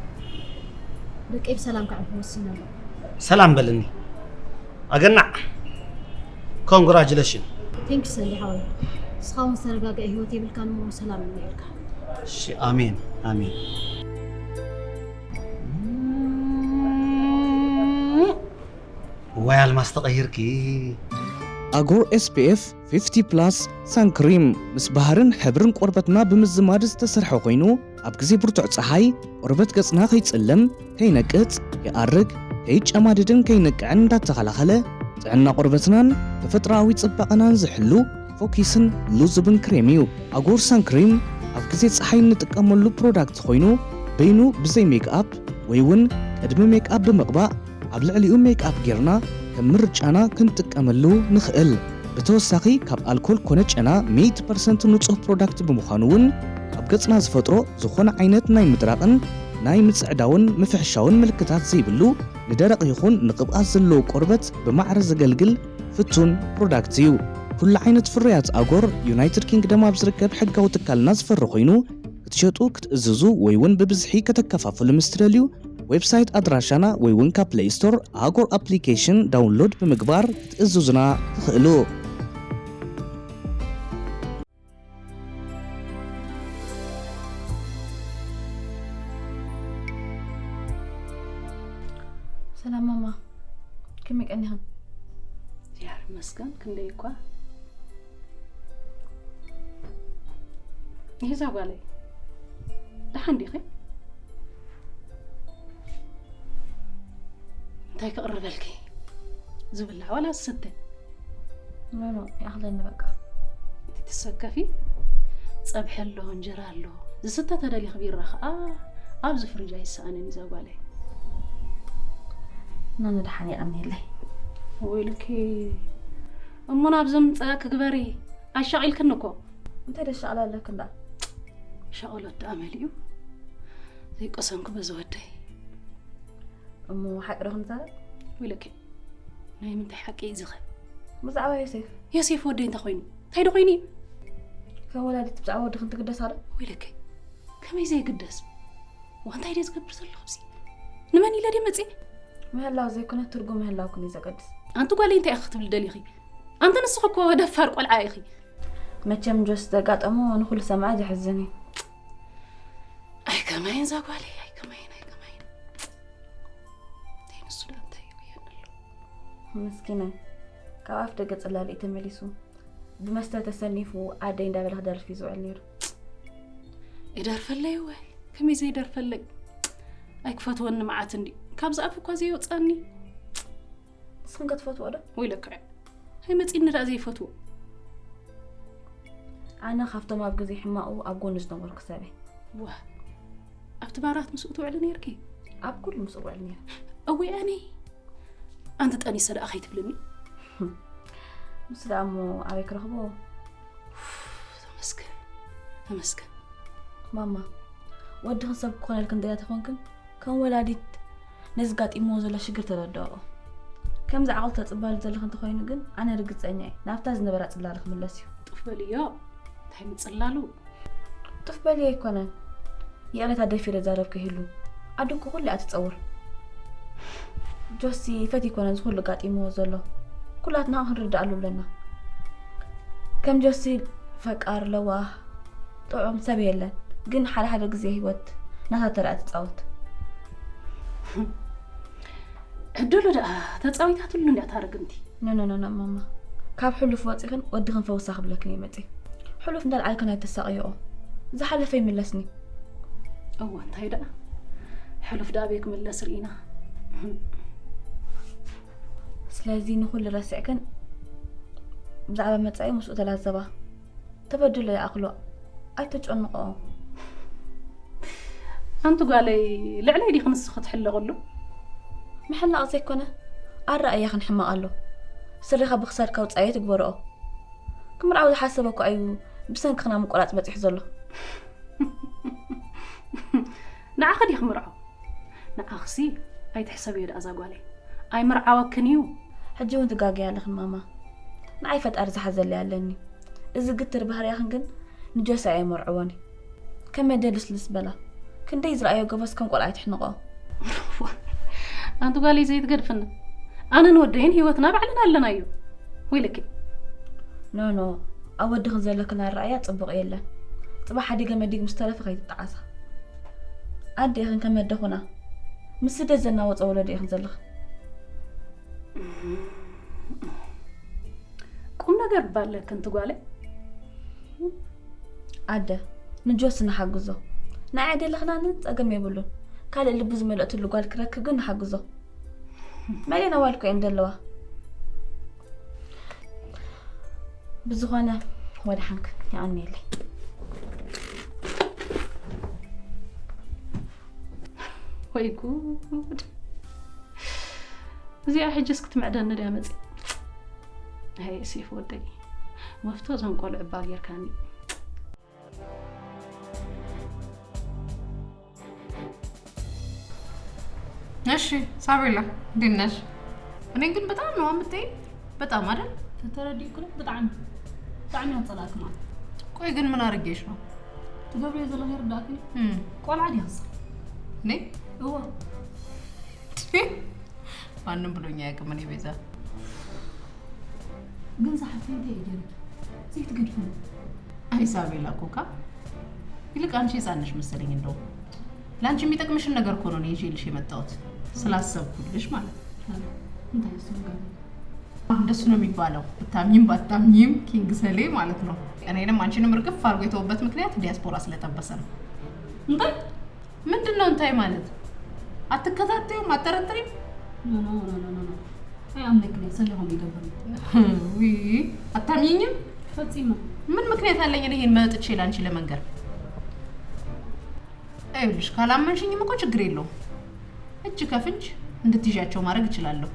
ደቀይ ብሰላም ከዕርፎ ወሲነ ኣለኹ። ሰላም በልኒ ኣገናዕ። ኮንግራጁሌሽን። ቴንክ ሰሊ ሓወይ። ንስኻ እውን ዝተረጋገአ ህይወት የብልካን እሞ ሰላም ይምነየልካ። እሺ፣ ኣሜን ኣሜን። ዋይ ኣልማዝ ተቐይርኪ። ኣጎር ኤስፒኤፍ ፊፍቲ ፕላስ ሳን ክሪም ምስ ባህርን ሕብርን ቆርበትና ብምዝማድ ዝተሰርሐ ኮይኑ ኣብ ግዜ ብርቱዕ ጸሓይ ቆርበት ገጽና ከይጽለም፣ ከይነቅጽ፣ ከይኣርግ፣ ከይጨማድድን ከይንቅዕን እንዳተኸላኸለ ጥዕና ቆርበትናን ተፈጥሮኣዊ ጽባቐናን ዝሕሉ ፎኪስን ሉዙብን ክሬም እዩ። ኣጎር ሳን ክሪም ኣብ ግዜ ጸሓይ እንጥቀመሉ ፕሮዳክት ኮይኑ በይኑ ብዘይ ሜክኣፕ ወይ እውን ቅድሚ ሜክኣፕ ብምቕባእ ኣብ ልዕሊኡ ሜክኣፕ ጌርና ከም ምርጫና ክንጥቀመሉ ንኽእል። ብተወሳኺ ካብ ኣልኮል ኮነ ጨና ሚእቲ ፐርሰንት ንጹህ ፕሮዳክት ብምዃኑ እውን ኣብ ገጽና ዝፈጥሮ ዝኾነ ዓይነት ናይ ምድራቕን ናይ ምጽዕዳውን ምፍሕሻውን ምልክታት ዘይብሉ ንደረቕ ይኹን ንቅብኣት ዘለዎ ቆርበት ብማዕረ ዘገልግል ፍቱን ፕሮዳክት እዩ። ኩሉ ዓይነት ፍርያት ኣጎር ዩናይትድ ኪንግደም ኣብ ዝርከብ ሕጋዊ ትካልና ዝፈሪ ኮይኑ ክትሸጡ ክትእዝዙ ወይ እውን ብብዝሒ ከተከፋፍሉ ምስ ትደልዩ ዌብሳይት ኣድራሻና ወይ እውን ካብ ፕሌይ ስቶር ኣጎር ኣፕሊኬሽን ዳውንሎድ ብምግባር ክትእዝዙና ትኽእሉ። ሰላም ማማ፣ ከመይ ቀኒኽን? እግዚኣብሔር ይመስገን። ክንደይ እኳ ይዛ ጓለይ፣ ደሓን ዲኺ? እንታይ ክቕርበልኪ? ዝብላዕ ዋላ ዝስተ? ኖ ኖ፣ ይኣኽለኒ በቃ። ትሰከፊ? ጸብሒ ኣሎ፣ እንጀራ ኣሎ። ዝስተ ተደሊኺ ቢራ ኸኣ ኣብዚ ፍሪጅ ኣይሰኣንን እዩ ዛጓለይ። ኖ ኖ፣ ደሓን የቐንየለይ። ወይልኪ እሞ ናብዚ ምጻእ ክግበሪ ኣሻቒልክኒ እኮ። እንታይ ደሻቕላ ኣለክ እንዳ? ሻቕሎት ደኣ መሊኡ ዘይቀሰንኩ በዚ ወደይ። እሞ ሓቂ ዶ ክንዛረብ? ወይለኪ ናይ ምንታይ ሓቂ እዩ ዝኸ? ብዛዕባ ዮሴፍ። ዮሴፍ ወደይ እንታይ ኮይኑ? እንታይ ዶ ኮይኑ እዩ? ከም ወላዲት ብዛዕባ ወዲ ክንትግደስ ኣሎ? ወይለኪ ከመይ ዘይግደስ? ዋ እንታይ ድየ ዝገብር ዘለኹ ኣብዚ? ንመን ኢለ ድየ መፅየ? ምህላው ዘይኮነ ትርጉም ምህላውክን እዩ ዘገድስ። ኣንቲ ጓለይ እንታይ ኢኺ ክትብሊ ደሊኺ? ኣንቲ ንስኺ እኮ ደፋር ቆልዓ ኢኺ። መቸም ጆስ ዘጋጠሞ ንኹሉ ሰማዒ ዘሕዝን እዩ። ኣይ ከማይን እዛ ጓለይ፣ ኣይ ከማይን፣ ኣይ ከማይን። እንታይ ንሱ ደኣ እንታይ ይጉየኒ ኣሎ? ምስኪናይ ካብ ኣፍ ደገ ጽላል እዩ ተመሊሱ። ብመስተ ተሰኒፉ ኣደይ እንዳበለ ክደርፍ እዩ ዝውዕል ነይሩ። ይደርፈለይ እወ፣ ከመይ ዘይደርፈለይ? ኣይክፈትወኒ መዓት እንዲ ካብዚ ኣፍ እኳ ዘይወጻኒ። ንስኽን ከ ትፈትዎ ዶ? ወይለካ ኣይመጺኒ ደኣ ዘይፈትዎ። ኣነ ካብቶም ኣብ ግዜ ሕማቑ ኣብ ጎኑ ዝነበርኩ ሰብ እየ። ዋ ኣብቲ ባራት ምስኡ ትውዕሊ ነይርኪ? ኣብ ኩሉ ምስኡ ውዕል ነይረ። እወ ኣነ ኣንቲ ጠኒሰ ደኣ ከይትብልኒ። ምስ ደኣ እሞ ኣበይ ክረኽቦ? ተመስገን ተመስገን። ማማ ወድኽን ሰብ ክኾነልክን ደያ ተኾንክን ከም ወላዲት ነዚ ጋጢምዎ ዘሎ ሽግር ተረድኦ። ከምዚ ዓቕሊ ተጽባሉ ዘለኽ እንተኾይኑ ግን ኣነ ርግጸኛ እየ ናብታ ዝነበራ ጽላሉ ክምለስ እዩ። ጡፍ በልዮ። እንታይ ምጽላሉ? ጡፍ በልዮ ኣይኮነን። ይቕሬታ ደፊረ ዛረብከ ይህሉ ኣዱ እኮ ኩሉ እያ ትጸውር። ጆሲ ፈት ይኮነን ዝኹሉ ጋጢምዎ ዘሎ። ኩላትና ክንርድኣሉ ኣለና። ከም ጆሲ ፈቃር ለዋህ ጥዑም ሰብ የለን፣ ግን ሓደ ሓደ ግዜ ህይወት ናታ ተራ ትጻወት። ዕድሉ ደኣ ተጻዊታትሉ እንድያ ታረግምቲ። ኖ ኖ ኖ ኖ ማማ፣ ካብ ሕሉፍ ወፂኽን ወድኽን ፈውሳ ክብለክን እየ መፅእ። ሕሉፍ እንዳልዓልክን ኣይተሳቕይኦ፣ ዝሓለፈ ይምለስኒ። እወ እንታይ ደኣ ሕሉፍ ደኣ ቤት ክምለስ ርኢና። ስለዚ ንኹሉ ረሲዕክን ብዛዕባ መጻኢ ምስኡ ተላዘባ። ተበድሎ ይኣኽሎ፣ ኣይተጨንቕኦ። ኣንቲ ጓለይ ልዕለይ ዲኺ ንስኺ ትሕለቕሉ? ምሕላቕ ዘይኮነ ኣረኣእያ ክንሕመቕ ኣሎ። ስሪኻ ብክሳድካ ውጻኢ ትግበርኦ። ክምርዓው ዝሓሰበ እኳ እዩ ብሰንክኽና ምቁራጽ በጺሑ ዘሎ። ንዓኺ ዲኺ ምርዓው? ንዓኽሲ ኣይትሕሰብዮ ደኣ እዛ ጓለይ። ኣይምርዓወክን እዩ። ሕጂ እውን ትጋገያ ኣለኽን ማማ። ንዓይ ፈጣሪ ዝሓዘለይ ኣለኒ። እዚ ግትር ባህርያኽን ግን ንጆሲ ኣየመርዕዎን እዩ። ከመይ ደልስልስ በላ። ክንደይ ዝረኣዮ ጎበዝ ከም ቆልዓ ኣይትሕንቆ። ኣንቲ ጓለይ ዘይትገድፍና። ኣነን ወደይን ህይወትና ባዕልና ኣለናዮ። ወይለኪ። ኖ ኖ፣ ኣብ ወድኽን ዘለክን ኣረኣያ ጽቡቕ የለን። ጽባሕ ሓዲገ መዲግ ምስ ተረፈ ከይትጠዓሳ። ኣደ ኢኽን ከም ኣደ ኹና። ምስ ስደት ዘናወጸ ወለዶ ኢኽን ዘለኽን። ቁም ነገር ባለክን ትጓለይ። ኣደ፣ ንጆሲ ንሓግዞ። ንዓይ ደለኽናኒ ጸገም የብሉን። ካልእ ልቡ ዝመለእትሉ ጓል ክረክብ ግን ንሓግዞ። መሊእና ዋልኮ እየን ዘለዋ። ብዝኾነ ወደ ሓንክ የቐንየለይ። ወይ ጉድ! እዚኣ ሕጅስ ክትምዕደኒ ድያ መፂ? ኣይ ሴፍ ወደይ፣ መፍቶ እዞም ቆልዑ እባ ጌርካኒ። እሺ ሳቤላ፣ እንዴት ነሽ? እኔን ግን በጣም ነው የምትይኝ። በጣም አይደል? ተተረዲእኩ ነው። ብጣዕሚ ብጣዕሚ ያጠላክ ማለት። ቆይ ግን ምን አድርጌሽ ነው? ትገብርዮ ዘለኺ ይርዳእክን እዩ። እም፣ ቆልዓ ድያ ንሳ? እኔ እወ። ማንም ብሎኝ አያውቅም። እኔ ቤዛ ግን ዝሓፍተይ እንታይ እዩ ገይሩኪ? ዘይትገድፍኒ። አይ ሳቤላ ኮካ፣ ይልቅ አንቺ ህፃን ነሽ መሰለኝ። እንደውም ለአንቺ የሚጠቅምሽን ነገር እኮ ነው እኔ ይዤልሽ የመጣሁት፣ ስላሰብኩልሽ ማለት ነው። እንታይ እሱ ነገር? እንደሱ ነው የሚባለው። ብታምኚም ባታምኚም ኪንግ ሰሌ ማለት ነው። እኔንም አንቺንም እርግፍ አድርጎ የተወበት ምክንያት ዲያስፖራ ስለጠበሰ ነው። እንታይ? ምንድን ነው እንታይ ማለት? አትከታተዩም? አትጠረጥሪም? ኖ ኖ ኖ ኖ ኖ። አይ አምልክ ነው ሰለሆም ይገብር። ውይ፣ አታምኚኝም? ፈጺመ። ምን ምክንያት አለኝ እኔ ይሄን መጥቼ ላንቺ ለመንገር? ይኸውልሽ፣ ካላመንሽኝም እኮ ችግር የለውም። እጅ ከፍንጅ እንድትይዣቸው ማድረግ እችላለሁ።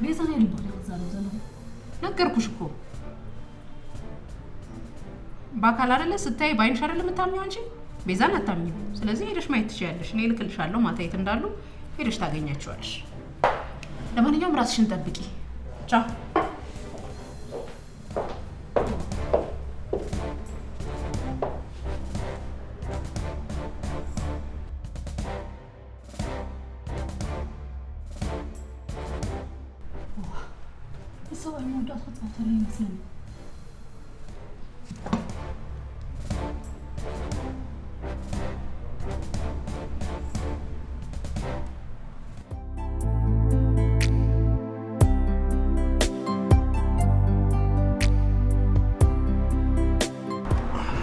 ቤዛ ናይ ልብኽ ዲኻ ትዛረብ ዘለኹ? ነገርኩሽ እኮ። በአካል አይደለ ስታይ፣ በአይንሽ አይደለ የምታምኚው አንቺ? ቤዛን አታምኚም። ስለዚህ ሄደሽ ማየት ትችያለሽ። እኔ እልክልሻለሁ ማታ የት እንዳሉ ሄደሽ ታገኛቸዋለሽ። ለማንኛውም ራስሽን ጠብቂ። ቻው። ሰብኣይ መወዳእታ ክፃወተሉ ይመስለኒ።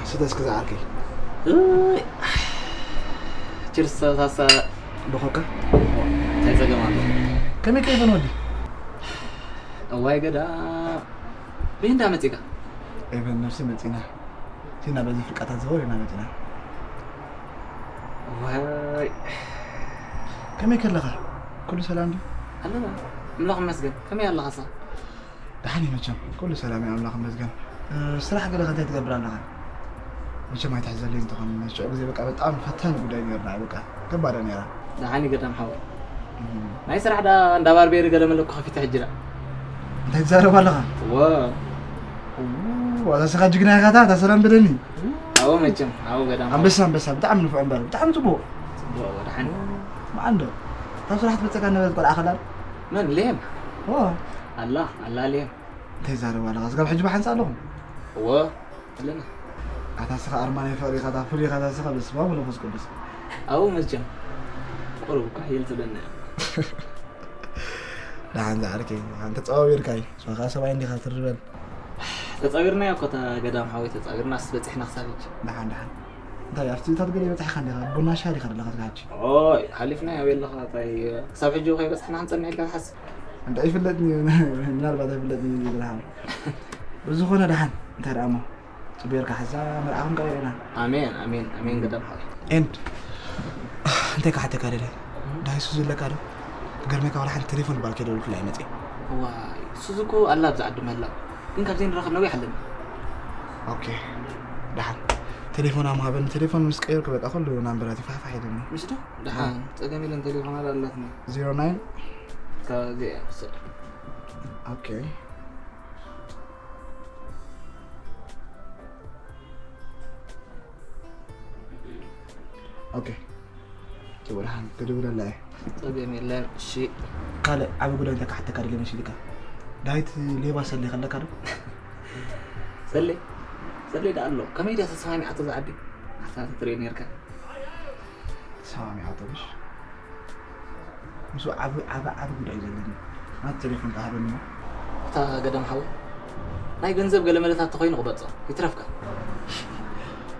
ስተ እስከ ዝዓርከይ። ችርስ ሳሳ። ብኾካ እንታይ ጸገም ኣሎ? ከመይ ከይፈን ወዲ? እዋይ ገዳ። ብህንዳ መጺካ? ኤቨን ነፍሲ መጺና። ሲና በዚ ፍርቃታት ዘወር ኢና መጺና። ዋይ። ከመይ ከለኻ? ኩሉ ሰላም ድዩ? ኣለና። ኣምላኽ ይመስገን። ከመይ ኣለኻሳ? ደሓን እዩ መቸም። ኩሉ ሰላም እዩ ኣምላኽ ይመስገን። እ፣ ስራሕ ገለ ከ እንታይ ትገብር ኣለኻ? መቸም ኣይትሕዘለይ እንተኾነ ሽዑ ግዜ በቃ በጣም ፈታኒ ጉዳይ ነይሩ ንዓይ በቃ ከባዳ ነይራ። ደሓን እዩ ገዳም ሓወይ። እም። ናይ ስራሕ ዳ እንዳ ባርቤሪ ገለ መለኩ ከፊተ ሕጂ ዳ። እንታይ ትዛረብ ኣለኻ? ወ ዋላ ስኻ ጅግና ኢኻ እታ ሰላም በለኒ። ኣዎ መቸም ኣዎ ገዳም ሓወይ። ኣንበሳ ኣንበሳ ብጣዕሚ ንፉዕ እምበር ብጣዕሚ ጽቡቕ። ጽቡቕ ኣዎ ደሓን። መዓንዶ እታ ስራሕ ትመጸካ ነበረት ቆልዓ ከላል መን? ሌም? ኦ ኣላ ኣላ ሌም። እንታይ ዛረባ ኣለኻ? ስጋብ ሕጂ ብሓንሳ ኣለኹም? እወ ኣለና። ኣታ ስኻ ኣርማ ናይ ፍቕሪ ኢኻ፣ እታ ፍሉይ ኢኻ፣ እታ ስኻ በስመ ኣብ ወመንፈስ ቅዱስ። ኣብኡ መቸም ቁሩብ እኳ ሕይል ትብለና እያ። ደሓን ዝዓርከይ፣ ደሓን ተጸዋዊርካ እዩ። ንስኻ ከኣ ሰብኣይ እንዲኻ ትርበል። ተጻዊርናዮ እኮ እታ ገዳም ሓወይ፣ ተጻዊርናስ በጺሕና ክሳብ ሕጂ። ደሓን ደሓን። እንታይ ኣብቲ እታ ገለ በጻሕካ እንዲኻ? ቡና ሻሂ ዲኻ ደለኻ ትጋች? ኦይ ሓሊፍናዮ ኣበይ ኣለኻ? እንታይ ክሳብ ሕጂ ከይበጻሕና ክንጸንሕ ኢልካ ትሓስብ? እንታይ ይፍለጥኒ፣ ምናልባት ኣይፍለጥኒ እዩ ብርሃን። ብዝኾነ ደሓን፣ እንታይ ደኣ እሞ ጽቡየርካ ሓዛ መርዓኹም ቀሪብና። ኣሜን ኣሜን ኣሜን ገዳም ሓወይ። ኤንድ እንታይ ክሓተካ ደለ? ዳይሱ ዘለካ ዶ? ገርመካ ወላ ሓንቲ ቴሌፎን ባል ከይደውልኩላ ይመጽእ። ዋይ ሱዚ እኮ ኣላ ኣብዚ ዓዲ መላ፣ ግን ካብ ዘይንራኸብ ነዊሕ ኣለና። ኦኬ ደሓን። ቴሌፎን ኣምሃበኒ። ቴሌፎን ምስ ቀየርኩ በቃ ኩሉ ናምበራት ይፋሕፋሕ ኢሉኒ። ምሽ ዶ? ደሓን ጸገም የለን። ቴሌፎን ኣላ ኣላትና። ዜሮ ናይን ካብዚኣ ውሰድ። ኦኬ ኦኬ። ጽቡቕ ደሓን ክድውለላ እየ። ጸገም የለን። እሺ ካልእ ዓቢ ጉዳይ እንታይ ክሓተካ ደለ መሲልካ? ዳዊት ሌባ ሰሌ ከለካ ዶ? ሰሌ ሰሌ ደኣ ኣሎ። ከመይ ድያ ተሰማሚዓቶ እዛ ዓዲ? ኣታ ትሪኦ ነርካ። ተሰማሚዓቶ ምሽ? ምስኡ ዓቢ ዓቢ ዓቢ ጉዳይ እዩ ዘለኒ። ናት ቴሌፎን ከሃበኒ እሞ። እታ ገዳም ሓወይ ናይ ገንዘብ ገለመለታት ተኾይኑ ቅበጾ ይትረፍካ።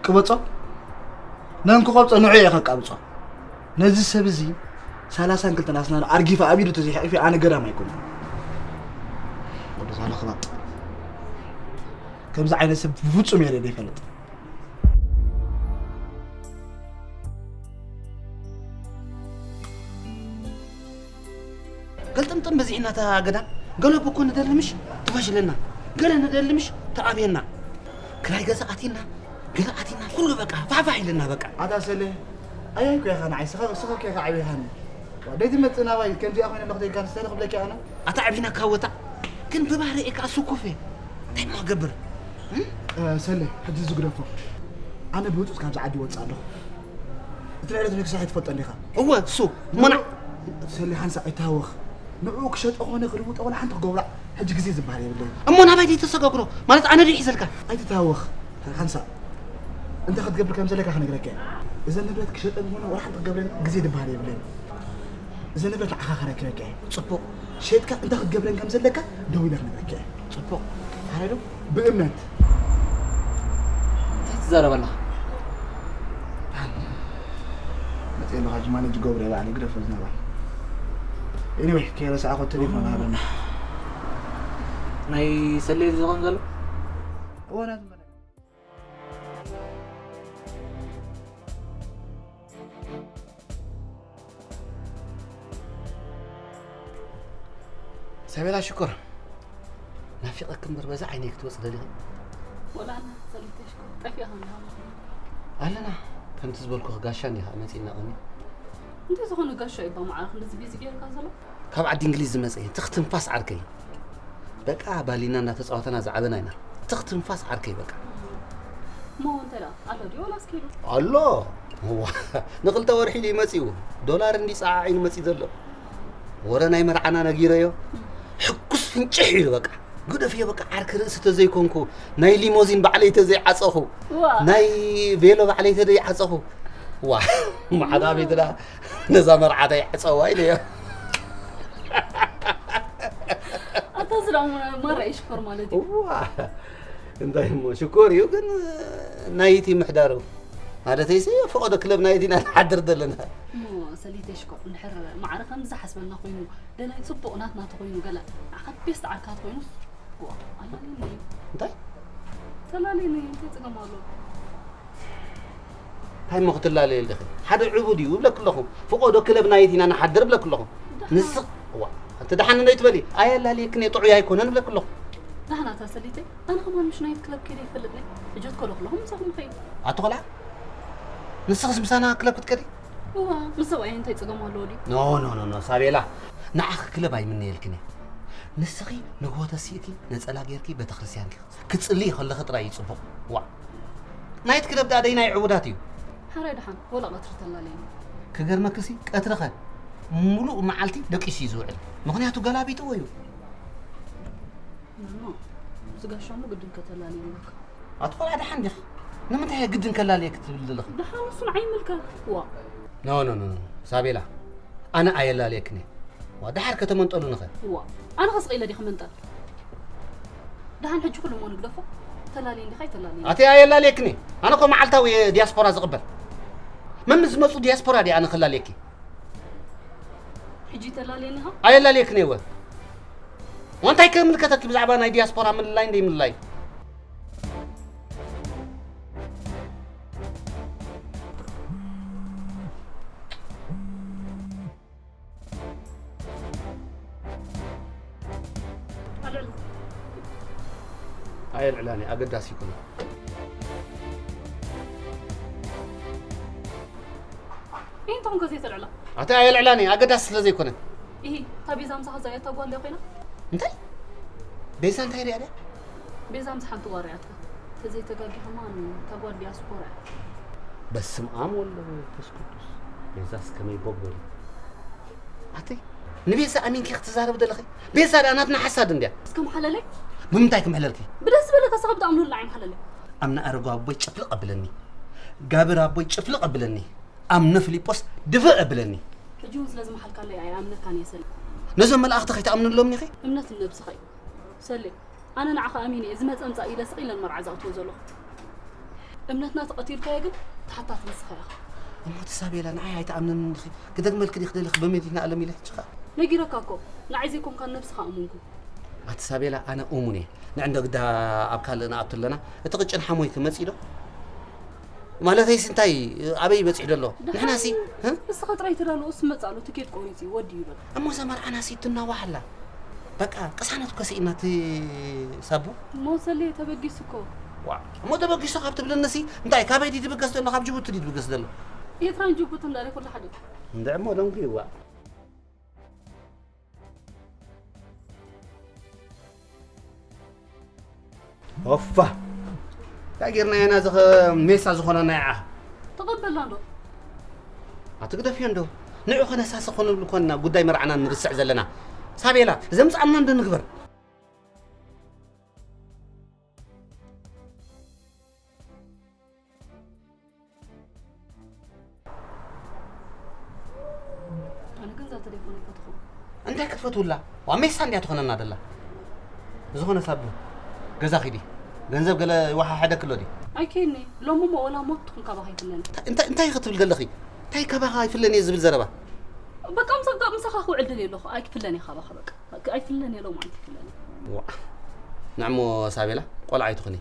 ቅበጾ? ነን ክቐብጾ ንዑ እየ ከቃብጾ። ነዚ ሰብ እዚ ሰላሳን ክልተን ኣስናኑ ኣርጊፈ ኣብ ኢዱ ተዘይሓቂፈ ኣነ ገዳም ኣይኮንኩን። ወዲ ሳላ ክባጥ ከምዚ ዓይነት ሰብ ብፍጹም እየ ርእየ ዘይፈልጥ። ገልጥምጥም በዚሕና እታ ገዳም። ገለ እኮ ንደሊ ምሽ ትፈሽለና፣ ገለ ንደሊ ምሽ ተኣብየና። ክራይ ገዛ ኣቲና፣ ገለ ኣቲና፣ ኩሉ በቃ ፋሕፋሕ ኢልና በቃ። ኣታ ሰለ ኣያይ እኮ ኢኻ ንዓይ፣ ስኻ ስኻ እኮ ኢኻ ዓብይኻኒ። ደይ ትመጽእ ናባይ ከምዚኣ ኮይነ ኣለኹ ተይልካ ንስታይ ክብለኪ ኣነ። ኣታ ዓቢና ካወታ ግን ብባህሪ እካ ሱኩፍ እየ። እንታይ እሞ ክገብር? እም? እ፣ ሰለ ሕጂ ዝግደፎ። ኣነ ብህጹጽ ካብዚ ዓዲ ወጽእ ኣለኹ። እቲ ልዕለት ንክሳሕ ትፈልጦ እንዲኻ። እወ እሱ እሞና። ሰለ ሓንሳእ ኣይተሃወኽ። ንዕኡ ክሸጦ ኾነ ክልውጦ ወላ ሓንቲ ክገብራ ሕጂ ግዜ ዝበሃል የብለይ። እሞ ናባይ ደይ ተሰጋግሮ ማለት ኣነ ደይ ሒዘልካ። ኣይትተሃወኽ ሓንሳእ። እንታይ ክትገብር ከም ዘለካ ክነግረካ እየ። እዘን ንብረት ክሸጠን ኾነ ወላ ሓንቲ ክገብረን ግዜ ዝበሃል የብለይ። እዘን ንብረት ንዓኻ ከረክበካ እየ። ጽቡቕ። ሸጥካ እንታይ ክትገብረን ከም ዘለካ ደው ኢለ ክነግረካ እየ። ጽቡቕ። ሓረዶ ብእምነት። እንታይ ትዛረብ ኣለኻ? መጽእ ኣለኻ ሕጂ ማኔጅ ገብረ ባዕለይ ግደፎ ዝናባይ። ኤኒወይ ከይረሳዕኮ ቴሌፎን ሃበና። ናይ ሰሌ ዝኾን ዘሎ? እወ ናቱ መለ ሰቤላ ሽኮር ናፊቐክ እምበር በዛ ዓይነይ ክትወፅ ደሊኺ። ወላ ኣነ ሰሊተሽ እኮ ጠፊእኻ እንዲኻ ማለት እዩ። ኣለና ከምቲ ዝበልኩኺ ጋሻ እንዲኻ መፂእና ቐኒ። እንታይ ዝኾነ ጋሻ እዩ ባማዕረኽ እንደዚ ቢዚ ገይርካ ዘሎ? ካብ ዓዲ እንግሊዝ ዝመፀ እዩ ትኽ ትንፋስ ዓርከይ። በቃ ባሊና እንዳተፃወተና ዝዓበና ኢና። ትኽ ትንፋስ ዓርከይ በቃ። እሞ እንታይ ደኣ ኣሎ ድዩ ወላስ ከይዱ? ኣሎ እዋ፣ ንክልተ ወርሒ ድዩ መፂኡ? ዶላር እንዲ ፀዓዒኑ መፂኡ ዘሎ። ወረ ናይ መርዓና ነጊረዮ። ሕኩስ ፍንጭሕ ኢሉ በቃ። ግደፍዮ በቃ ዓርኪ ርእሲ ተዘይኮንኩ ናይ ሊሞዚን ባዕለይ ተዘይዓፀኹ ዋ። ናይ ቬሎ ባዕለይ ተዘይዓፀኹ ዋ ማዕዳ ቤት ዳ ነዛ መርዓተይ ዕፀዋ ኢለዮ። ኣታ ዝዳ ማራ እዩ ሽኮር ማለት እዩ። ዋ እንታይ እሞ ሽኮር እዩ ግን ናይቲ ምሕዳሩ ማለተይሲ ፈቐዶ ክለብ ናይቲና ንሓድር ዘለና። እሞ ሰሊተይ ሽኮር እንድሕር ማዕረ ከምዚ ሓስበና ኮይኑ ደላይ ፅቡቕ ናትና ተኮይኑ ገለ ንዓኻ ቤስት ዓርካ ተኮይኑስ ዋ ኣላልኒ እዩ። እንታይ ተላልኒ እንታይ ፀገም ኣሎ? እንታይ እሞ ክትላለየ ኣለኺ ሓደ ዕቡድ እዩ እብለክ ኣለኹ። ፈቐዶ ክለብ ናይቲና ንሓድር እብለክ ኣለኹ። ንስኽ ዋ እቲ ደሓን እንዶ ይትበሊ ኣየላልየክን እየ ጥዑይ ኣይኮነን እብለክ ኣለኹ። ዳህናታ ሰሊተይ ኣነ ከማን ምሽ ናይት ክለብ ከይደ ይፈልጥ ነይ ሕጆት ከሎ ከለኹ ምሳኹም ይኸይድ። ኣቶ ቆልዓ ንስኽስ ምሳና ክለብ ክትከዲ? እዋ ምስ ሰብኣይ እንታይ ፀገም ኣለዎ ድዩ? ኖ ኖ ኖ ኖ ሳቤላ ንዓኺ ክለብ ኣይምነየልክን እየ። ንስኺ ንግሆ ተሲእኪ ነፀላ ጌርኪ ቤተክርስትያን ዲኺ ክትፅልዪ ከለኺ ጥራይ እዩ ፅቡቕ። ዋ ናይት ክለብ ደኣ ደይ ናይ ዕቡዳት እዩ። ሓራይ ደሓን ወላ ቀትሪ ተላለየኒ። ክገርመክሲ ቀትርኸ ሙሉእ መዓልቲ ደቂሱ እዩ ዝውዕል። ምኽንያቱ ገላቢጥዎ እዩ። እሞ እዚ ጋሻ እሞ ግድን ከተላልዮ ኣለካ። ኣቲ ቆልዓ ደሓን ዲኺ? ንምንታይ ግድን ከላልየኪ ትብሊ ዘለኺ? ደሓን ንሱ ንዓይ ይምልከት። ዋ። ኖ ኖ ኖ ሳቤላ፣ ኣነ ኣየላልየክን እየ። ዋ፣ ደሓር ከተመንጠሉንኸ? ዋ፣ ኣነ ከስቕ ኢለ ዲኺ መንጠል? ደሓን ሕጂ ኩሉ እሞ ንግደፎ። ተላልየ እንዲኻ ኣይተላልየ። ኣቲ ኣየላልየክን እየ። ኣነ እኮ መዓልታዊ እየ ዲያስፖራ ዝቕበል። መምስ ዝመፁ ዲያስፖራ ድየ ኣነ ከላልየኪ? ሕጂ ተላልየኒ ኢኻ? ኣየላልየክን እየ ወ ዋንታይ ከምልከተኪ ብዛዕባ ናይ ዲያስፖራ ምልላይ እንደይ ምልላይ? ኣየልዕላኒ ኣገዳሲ ይኩነ። እንተኹም ከዘይተልዕላ ኣቲ ኣየልዕላኒ ኣገዳሲ ስለ ዘይኮነ። ይሂ እታ ቤዛ ምሳኻ ዛየታ ጓል ኮይና እንታይ? ቤዛ እንታይ ሪያ ድያ? ቤዛ ምስ ሓንቲ ጓል ሪኣትካ ተዘይተጋጊ ከማን እታ ጓል ዲያስፖራ እያ። በስም ኣም ወሎ መንፈስ ቅዱስ። ቤዛስ ከመይ ቦግ በሉ። ኣቲ ንቤዛ ኣሚንኪ ክትዛረብ ደለኺ? ቤዛ ደኣ ናትና ሓሳድ እንድያ። እስከ ምሓለለይ። ብምንታይ ክምሕለልኪ? ብደስ ዝበለካ ስኻ ብጣዕሚ ልውላዕ ይምሓለለይ። ኣምና ኣረጋዊ ኣቦይ ጭፍልቕ ኣብለኒ። ጋብር ኣቦይ ጭፍልቕ ኣብለኒ። ኣምነ ፊሊጶስ ድፍእ ኣብለኒ። ሕጂ እውን ስለ ዝመሓልካለይ ኣይኣምነካን እየ ሰሌ። ነዞም መላእኽቲ ከይትኣምንሎም ኢኺ? እምነት ንነብስኻ እዩ ሰሌ። ኣነ ንዓኻ ኣሚነ እየ ዝመጸ ምጻእ ኢለ ስቕ ኢለ ንመርዓ ዝኣትዎ ዘለኹ። እምነትና ተቐቲልካዮ ግን ተሓታቲ ንስኻ ኢኻ። እሞ እቲ ሳቤላ ንዓይ ኣይትኣምነንን ዲኺ? ክደግመልኪ ድየ ክደሊ በመዲና ኣለም ኢለ ሕጂ ኸኣ? ነጊረካ እኮ ንዓይ ዘይኮንካ ንነብስኻ ኣመንኩ። ኣቲ ሳቤላ ኣነ እሙን እየ። ንዕንዶ ግዳ ኣብ ካልእ ንኣቱ ኣለና። እቲ ቅጭን ሓሞይ ክመጽእ ዶ? ማለተይሲ እንታይ ኣበይ በጺሑ ደሎ? ንሕናሲ እ? ንስኻ ጥራይ ተዳልኦ እሱ መጽእ ኣሎ ትኬት ቆሪጹ እዩ ወዲ ይበል። እሞ እዛ መርዓናሲ ትናዋሕ ኣላ። በቃ ቅሳነት እኮ ስኢና እቲ ሳቡ። ሞሰሌ ተበጊሱ እኮ። ዋ እሞ ተበጊሱ ካብ ትብለንሲ እንታይ ካበይ ድዩ ትብገስ ዘሎ ካብ ጅቡቲ ድዩ ትብገስ ዘሎ? ኤርትራን ጅቡትን ዳሬ ኩሉ ሓደ። እንድዕሞ ደንጉ ይዋ ኦፋ እንታይ ጌርና ኢና ዝኸ ሜሳ ዝኾነና ይዓ ተቐበልና እንዶ ኣትግደፍዮ እንዶ ንዑ ከነሳሲ ኮንብል ኮንና ጉዳይ መርዓና ንርስዕ ዘለና ሳቤላ ዘምፃኣና እንዶ ንግበር ኣነ ግን እዛ ተሌፎን ኣይፈትኹ። እንታይ ክትፈትውላ? ዋ ሜሳ እንድያ ትኾነና ደላ። ዝኾነ ሳብ ገዛ ኺዲ ገንዘብ ገለ ይወሓሓደኪ ኣሎ ድዩ? ኣይከይኒ ሎሚ እሞ ወላ ሞት ትኹን ካባኻ ኣይፍለኒ። እንታይ እንታይ ክትብል ዘለኺ? እንታይ ካባኻ ኣይፍለን እየ ዝብል ዘረባ? በቃ ምሳኻ ምሳኻ ክውዕል ደልየ ኣለኹ ኣይክፍለን እየ ካባኻ በቃ ኣይፍለን እየ ሎማዓንቲ ኣይፍለን እየ። ዋ ንዕሞ ሳቤላ ቆልዓ ኣይትኹኒ።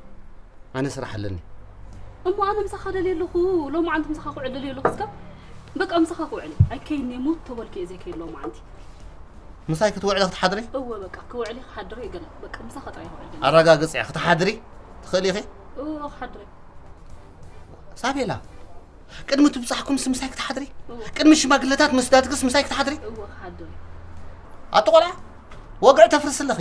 ኣነ ስራሕ ኣለኒ። እሞ ኣነ ምሳኻ ደልየ ኣለኹ ሎማዓንቲ ምሳኻ ክውዕል ደልየ ኣለኹ እስከ በቃ ምሳኻ ክውዕል ኣይከይኒ ሙት ተበልኩ እየ ዘይከይድ ሎማዓንቲ። ምሳይ ክትውዕሊ ክትሓድሪ? እወ በቃ ክውዕል እየ ክሓድር እየ ገለ በቃ ምሳኻ ጥራይ ክውዕል ደልየ። ኣረጋግፅያ ክትሓድሪ ትኽእሊ ኢኺ? እወ ክሓድር እየ። ሳቤላ ቅድሚ ትብጻሕኩምስ ምሳይ ክትሓድሪ? ቅድሚ ሽማግለታት መስዳድግስ ምሳይ ክትሓድሪ? እወ ክሓድር። ኣቲ ቆልዓ ወግዒ ተፍርሲ ኣለኺ።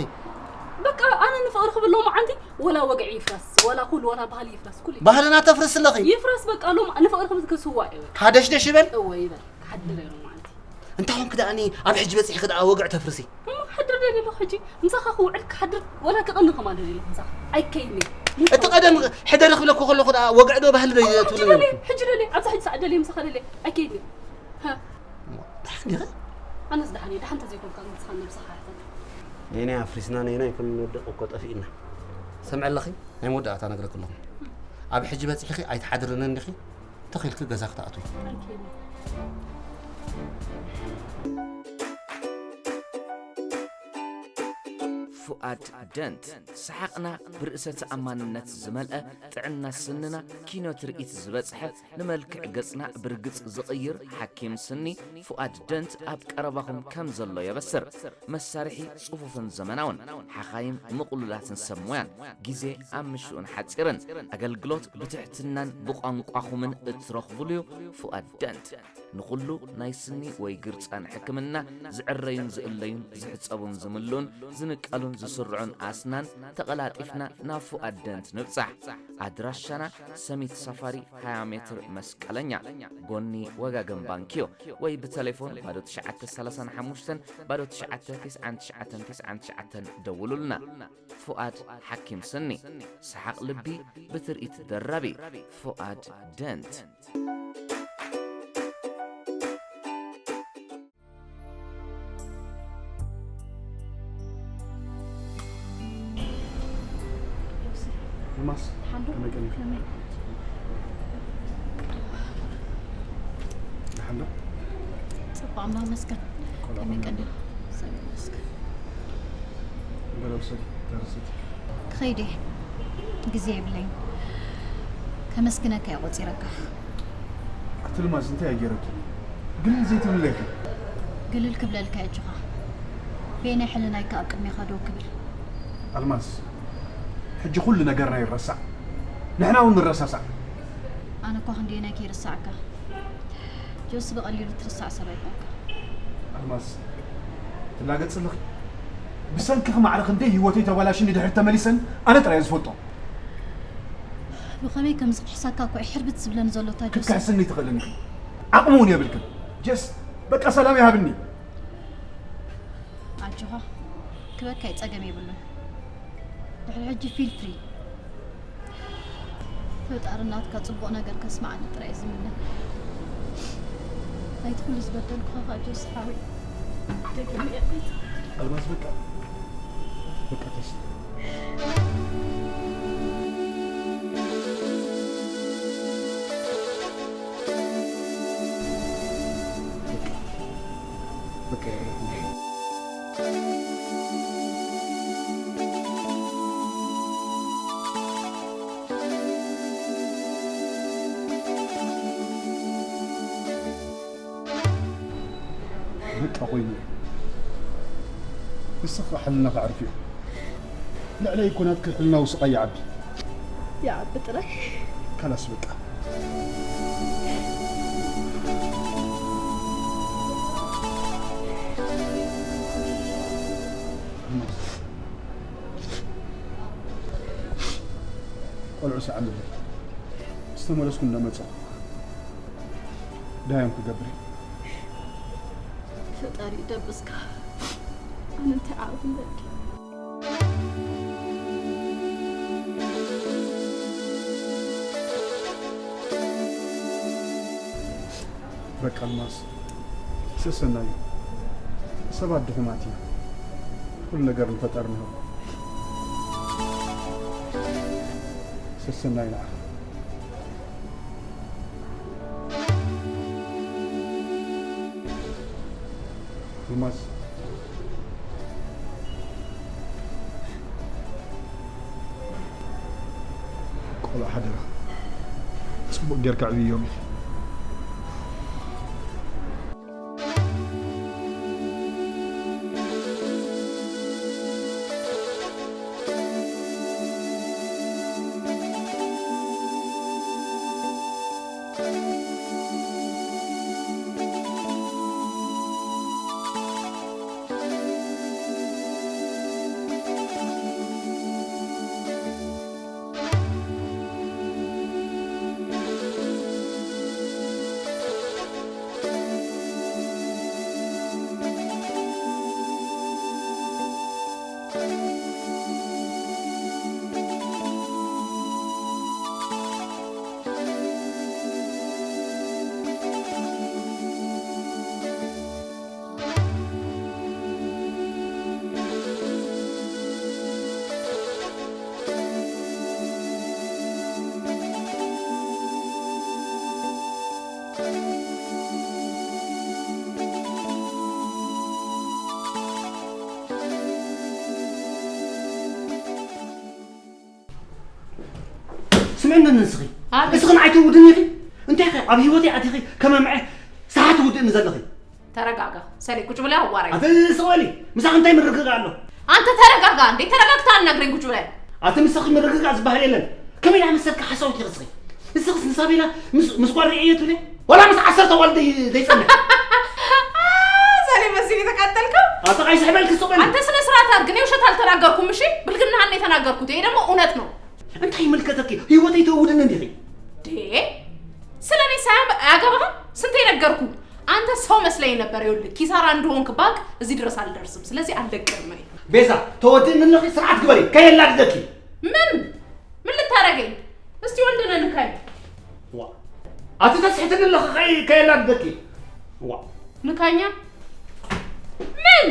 በቃ ኣነ ንፍቕሪ ክብል ሎማዓንቲ ወላ ወግዒ ይፍረስ ወላ ኩሉ ወላ ባህሊ ይፍረስ ኩሉ ይፍረስ። ባህልና ተፍርሲ ኣለኺ። ይፍረስ በቃ ሎም ንፍቕሪ ክብል ክስዋእ እየ በቃ። ሃደሽደሽ ይበል። እወ ይበል ክሓድር እየ ሎማዓንቲ። እንታይ ኾንኪ ደኣ ኣብ ሕጂ በጺሕኪ ደኣ ወግዒ ተፍርሲ? እሞ ክሓድር ደልየ ኣለኹ ሕጂ ምሳኻ ክውዕል ክሓድር ወላ ክቕኒ ከማን ደልየ ኣለኹ ምሳኻ ኣይከይድን እየ። እቲ ቀደም ሕደሪ ክብለኪ ከለኹ ደኣ ወግዒ ዶ ባህሊ ዶ እየ ትብልኒ ነይርኪ? ሕጂ ደልየ ኣብዚ ሕጂ ሰዓት ደልየ ምሳኻ ደልየ ኣይከይድን እየ። ሃ። ደሓን ዲኺ? ኣነስ ደሓን እየ ደሓን እንተዘይኮንካ ግን ምሳኻ ነብስኻ ኣይሕተት። ነይናይ ኣፍሪስና ነይናይ ክንወድቕ እኮ ጠፊእና። ሰምዒ ኣለኺ ናይ መወዳእታ እነግረኪ ኣለኹ። ኣብ ሕጂ በጺሕኺ ኣይትሓድርንን ዲኺ? ተኺልኪ ገዛ ክትኣትዊ። ፉኣድ ደንት፣ ሰሓቕና ብርእሰ ተኣማንነት ዝመልአ፣ ጥዕና ስንና ኪኖ ትርኢት ዝበጽሐ፣ ንመልክዕ ገጽና ብርግጽ ዝቕይር ሓኪም ስኒ ፉኣድ ደንት ኣብ ቀረባኹም ከም ዘሎ የበስር። መሳርሒ ጽፉፍን ዘመናውን፣ ሓኻይም ምቕሉላትን ሰብ ሞያን፣ ግዜ ኣብ ምሽኡን ሓጺርን፣ ኣገልግሎት ብትሕትናን ብቋንቋኹምን እትረኽቡሉ'ዩ። ፉኣድ ደንት ንኹሉ ናይ ስኒ ወይ ግርጻን ሕክምና፣ ዝዕረዩን ዝእለዩን ዝሕጸቡን ዝምልኡን ዝንቀሉን ዝስርዑን ኣስናን ተቐላጢፍና ናብ ፍቓድ ደንት ንብጻሕ። ኣድራሻና ሰሚት ሳፋሪ ሃያ ሜትር መስቀለኛ፣ ጎኒ ወጋገን ባንክዮ። ወይ ብተሌፎን ባዶ ትሽዓተ ሰላሳን ሓሙሽተን ባዶ ትሽዓተ ትስዓን ትሽዓተን ትስዓን ትሽዓተን ደውሉልና። ፍቓድ ሓኪም ስኒ፣ ሰሓቕ ልቢ ብትርኢት ደራቢ። ፍቓድ ደንት። ዮናስ፣ ከመይ ቀኒኻ? ደሓን ዶ? ጽቡቕ፣ ኣምላኽ ይመስገን። ከመይ ቀኒኻ? ሰብ ይመስገን። በለው ሰዲ፣ ተረስቲ። ክኸይድ እየ። ግዜ የብለይን። ከመስግነካ እየ ቆጺረካ። ኣቲ ልማዝ እንታይ ኣገይረኪ? ግልል ዘይትብለኪ። ግልል ክብለልካ እየ ኣጆኻ። በየናይ ሕልናይ ከ ኣብ ቅድሜኻ ደው ክብል? ኣልማዝ፣ ሕጂ ኩሉ ነገርና ይረሳዕ። ንሕና እውን ንረሳሳዕ። ኣነ እኳ ክንደየናይ ከይርሳዓካ። ጆሲ ብቐሊሉ ትርሳዕ ሰብ ኣይኮንካ። ኣልማዝ፣ ትላገጽ ኣለኺ። ብሰንክኺ ማዕረ ክንደይ ህይወተይ ተባላሽኒ ድሕሪ ተመሊሰን ኣነ ጥራይ ዝፈልጦ። ብኸመይ ከም ዝክሕሰካ እኮ እዩ ሕርብት ዝብለኒ ዘሎ እታ ጆሲ። ክትክሕስኒ ትኽእልኒ ኢኺ። ዓቕሚ እውን የብልክን። ጀስ በቃ ሰላም ይሃብኒ። ኣጆኻ፣ ክበካይ ጸገም የብሉን። ድሕሪ ሕጂ ፊል ፍሪ። ፈጣሪ ናትካ ጽቡቕ ነገር ከስምዓኒ ጥራይ ዝምነ። ናይቲ ኩሉ ዝበደልኩኻ ከኣ ጆሲ ሓወይ፣ ደጊመ ይቕሬታ። ኣልማዝ በቃ በቃ ተስ በቃ በቃ ኮይኑ። ንስኻ ሕልናኻ ኣዕርፍዮ። ልዕለይ እኮ ናትኪ ሕልናዊ ስቓይ ይዓቢ። ይዓቢ ጥራይ። ካላስ በቃ። ቆልዑ ሰዓምለ ዝተመለስኩ እንዳመጻኹ ዳዮም ክገብር እየ። ፈጣሪ ይደብስካ። ኣነ እንታይ ዓቕሚ ኣለኒ? በቃ ኣልማዝ፣ ሰሰናዩ። ሰባት ድኹማት ኢና። ኩሉ ነገር ንፈጣሪ ንህቦ። ሰሰናዩ ንዓኻ። ኣልማዝ፣ ቆልዑ ሓደራ ጽቡቕ ጌርካ ዕብዮም ኢኺ። ስምዕኒ ንስኺ። ኣቤት። እስኺ ንዓይ ትውድኒ ኢኺ? እንታይ ኢኺ ኣብ ህይወተይ ኣቲኺ ከመምዐ ሰሓ ትውድእኒ ዘለኺ? ተረጋጋ ሰሌ፣ ቁጭ ብለህ ኣዋራኝ። ኣቲ ስቕ በሊ። ምሳኺ እንታይ ምርግጋእ ኣሎ? ኣንተ ተረጋጋ እንዴ! ተረጋግታ ኣናግረኝ፣ ቁጭ ብለህ። ኣቲ ምሳኺ ምርግጋእ ዝበሃል የለን። ከመይ ኢላ መሰልካ ሓሳዊት ኢኺ እስኺ? ንስኽስ ንሳቤላ ምስ ምስ ጓል ርእየ ትብሊ? ዋላ ምስ ዓሰርተ ኣዋልድ ደይ- ደይጸንሕ? ሰሌ መሲሉ ተቃጠልካ። ኣታ ቃይ ስሕበልኪ ሱቕ በሊ። አንተ ስነ ስርዓት አድርግ። እኔ ውሸት አልተናገርኩም። እሺ፣ ብልግናህን ነው የተናገርኩት። ይሄ ደግሞ እውነት ነው። እንታይ ይምልከተኪ? ህይወተይ ተውድኒ እንዲኺ። ዴ ስለ እኔ ሳያገባህ ስንቴ ነገርኩ። አንተ ሰው መስለኝ ነበር። ይኸውልህ ኪሳራ እንደሆንክ ባቅ እዚህ ድረስ አልደርስም። ስለዚህ አልለቅህም። እኔ ቤዛ፣ ተወድእኒ ኣለኺ፣ ስርዓት ግበሪ፣ ከየላድደኪ። ምን ምን ልታረገኝ? እስቲ ወንድ ነህ ንካኝ። ዋ፣ ኣቲ ተስሕትኒ ኣለኺ፣ ከይ- ከየላድደኪ። ዋ፣ ንካኛ ምን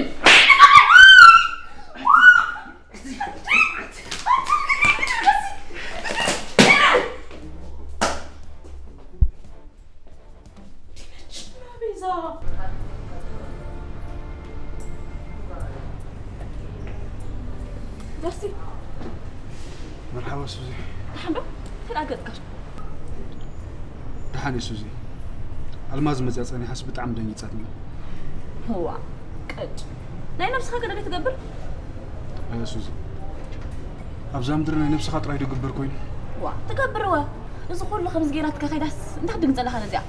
ቤዛ ደርሲ መርሓባ ሱዚ። ደሓን ዶ ተላገጥካ ደሓን እዩ ሱዚ። ኣልማዝ መፅያ ፀኒሓስ ብጣዕሚ ደንጊፃትኒ። ህዋ ቀጭ ናይ ነብስኻ ገለ ትገብር ኣያ ሱዚ፣ ኣብዛ ምድሪ ናይ ነብስኻ ጥራይ ዶ ግበር ኮይኑ? ዋ ትገብር ወ እዚ ኩሉ ከምዚ ጌራትካ ከይዳስ እንታይ ክትድንግፀ ኣለኻ ነዚኣ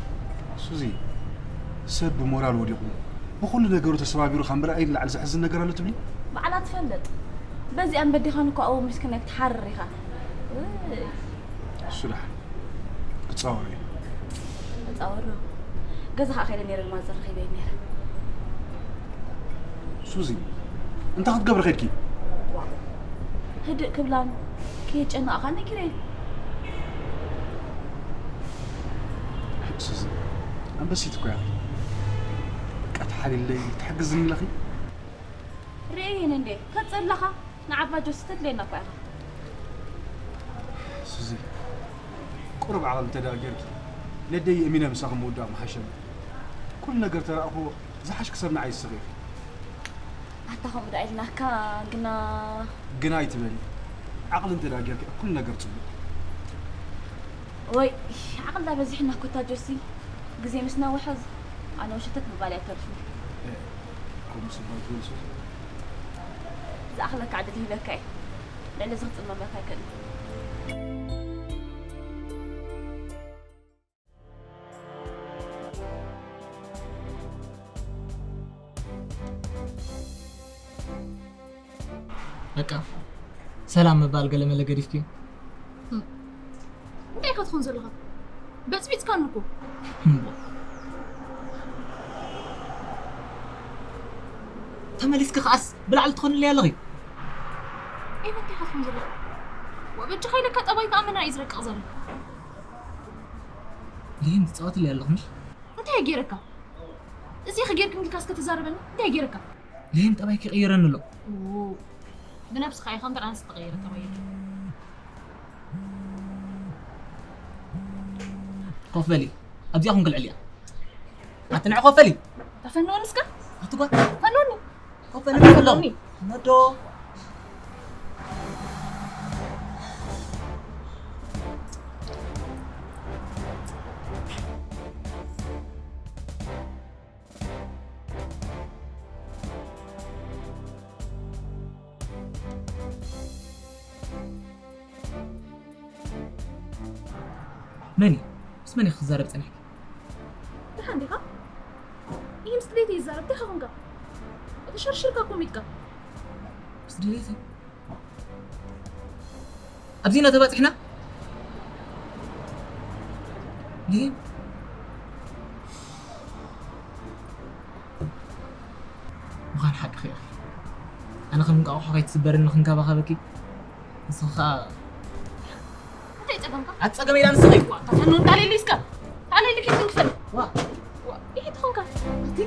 ሱዚ፣ ሰብ ብሞራል ወዲቑ ብኹሉ ነገሩ ተሰባቢሩ ካብ ምርኣይ ንላዕሊ ዘሕዝን ነገር ኣሎ ትብሊ? ባዕላ ትፈልጥ በዚኣን በዲኻን እኮ ኣብኡ ምስክናይ ክትሓርር ኢኻ እሱ ደሓን ክፃወሮ እዩ። ተፃወሩ ገዛ ከዓ ከይደ ነይረ ልማዘር ረኺበ ነይረ ሱዚ እንታይ ክትገብሪ ከድኪ? ህድእ ክብላን ከየጨነቕኻን ነጊረ ሱዚ ኣንበሲት እኮ ያኺ በቃ ተሓሊለይ ትሕግዝኒ ኣለኺ? ርእየን እንዴ ተፅለኻ ንዓባ ጆሲ ተድልየና እኳ ኢኻ ሱዚ ቁሩብ ዓቕሊ እንተ ደኣ ጌርኪ ነደይ እሚነ ምሳኺ ምውዳእ ምሓሸኒ ኩሉ ነገር ተራእኽዎ ዝሓሽ ክሰምዕ ኣይስኽእን ኣታ ከምኡ ደኣ ኢልናካ ግና ግና ኣይትበሊ ዓቕሊ እንተ ደኣ ጌርኪ ኩሉ ነገር ጽቡቕ ወይ ዓቕልና በዚሕና ኮታ ጆሲ ግዜ ምስ ነውሐ ኣነ ወሸተት ምባል ኣይተርፍን ከምኡ ስባል ትብል ሱዚ ዝኣኽለካ ዕድል ሂበካ እየ ልዕሊ እዚ ክፅመመካ ኣይክእልን በቃ ሰላም ምባል ገለመለ ገዲፍክዮ? እንታይ ኢኻ ትኾን ዘለኻ? በጽቢጽካኒ እኮ። እምቦ ተመሊስኪ ከኣስ ብላዕሊ ትኾንለይ ኣለኺ። ኤቨ እንታይ ኢኻ ትኾን ዘለኻ? ወበጃኻ ኢለካ ጠባይካ ኣመና እዩ ዝረቅቕ ዘሎ። ሊን ትጻወትለይ ኣለኹ ምሽ? እንታይ ገይረካ? እዚ ኸ ጌርክን ኢልካ እስከ ተዛረበኒ እንታይ ገይረካ? ሊን ጠባይኪ ቀይረኒ ኣሎ። ብነብስኻ ኢኻ እምበር ኣነስ ተቐይረ ተቐይረ። ኮፍ በሊ ኣብዚኣ ኩን ክልዕል እያ። ኣቲ ንዕ ኮፍ በሊ። ተፈንወኒ እስከ። ኣቲ ጓል። ፈንወኒ። ኮፍ በሊ ፈንወኒ። ነዶ። መን እዩ? ምስ መን ኢኺ ክዛረብ ጸኒሕኪ? ደሓን ዲኻ? ይህ ምስ ድሌት ይዛረብ ዲኻ ኮንካ? ተሸርሽርካ ኮሚትካ። ምስ ድሌት ኣብዚና ተባፂሕና? ይህ ምዃን ሓቅኺ ኢኺ። ኣነ ከም እንቃቑሖ ከይትስበርኒ ክንከባኸበኪ ንስኺ ኸኣ እንታይ ጸገምካ? ኣቲ ጸገም ኢላ ንስኺ። ተፈኖ እንታሌሊ እስከ ታሌሊ ኪት ንክፈል። ዋ ይሄ ትኾንካ። ኣቲ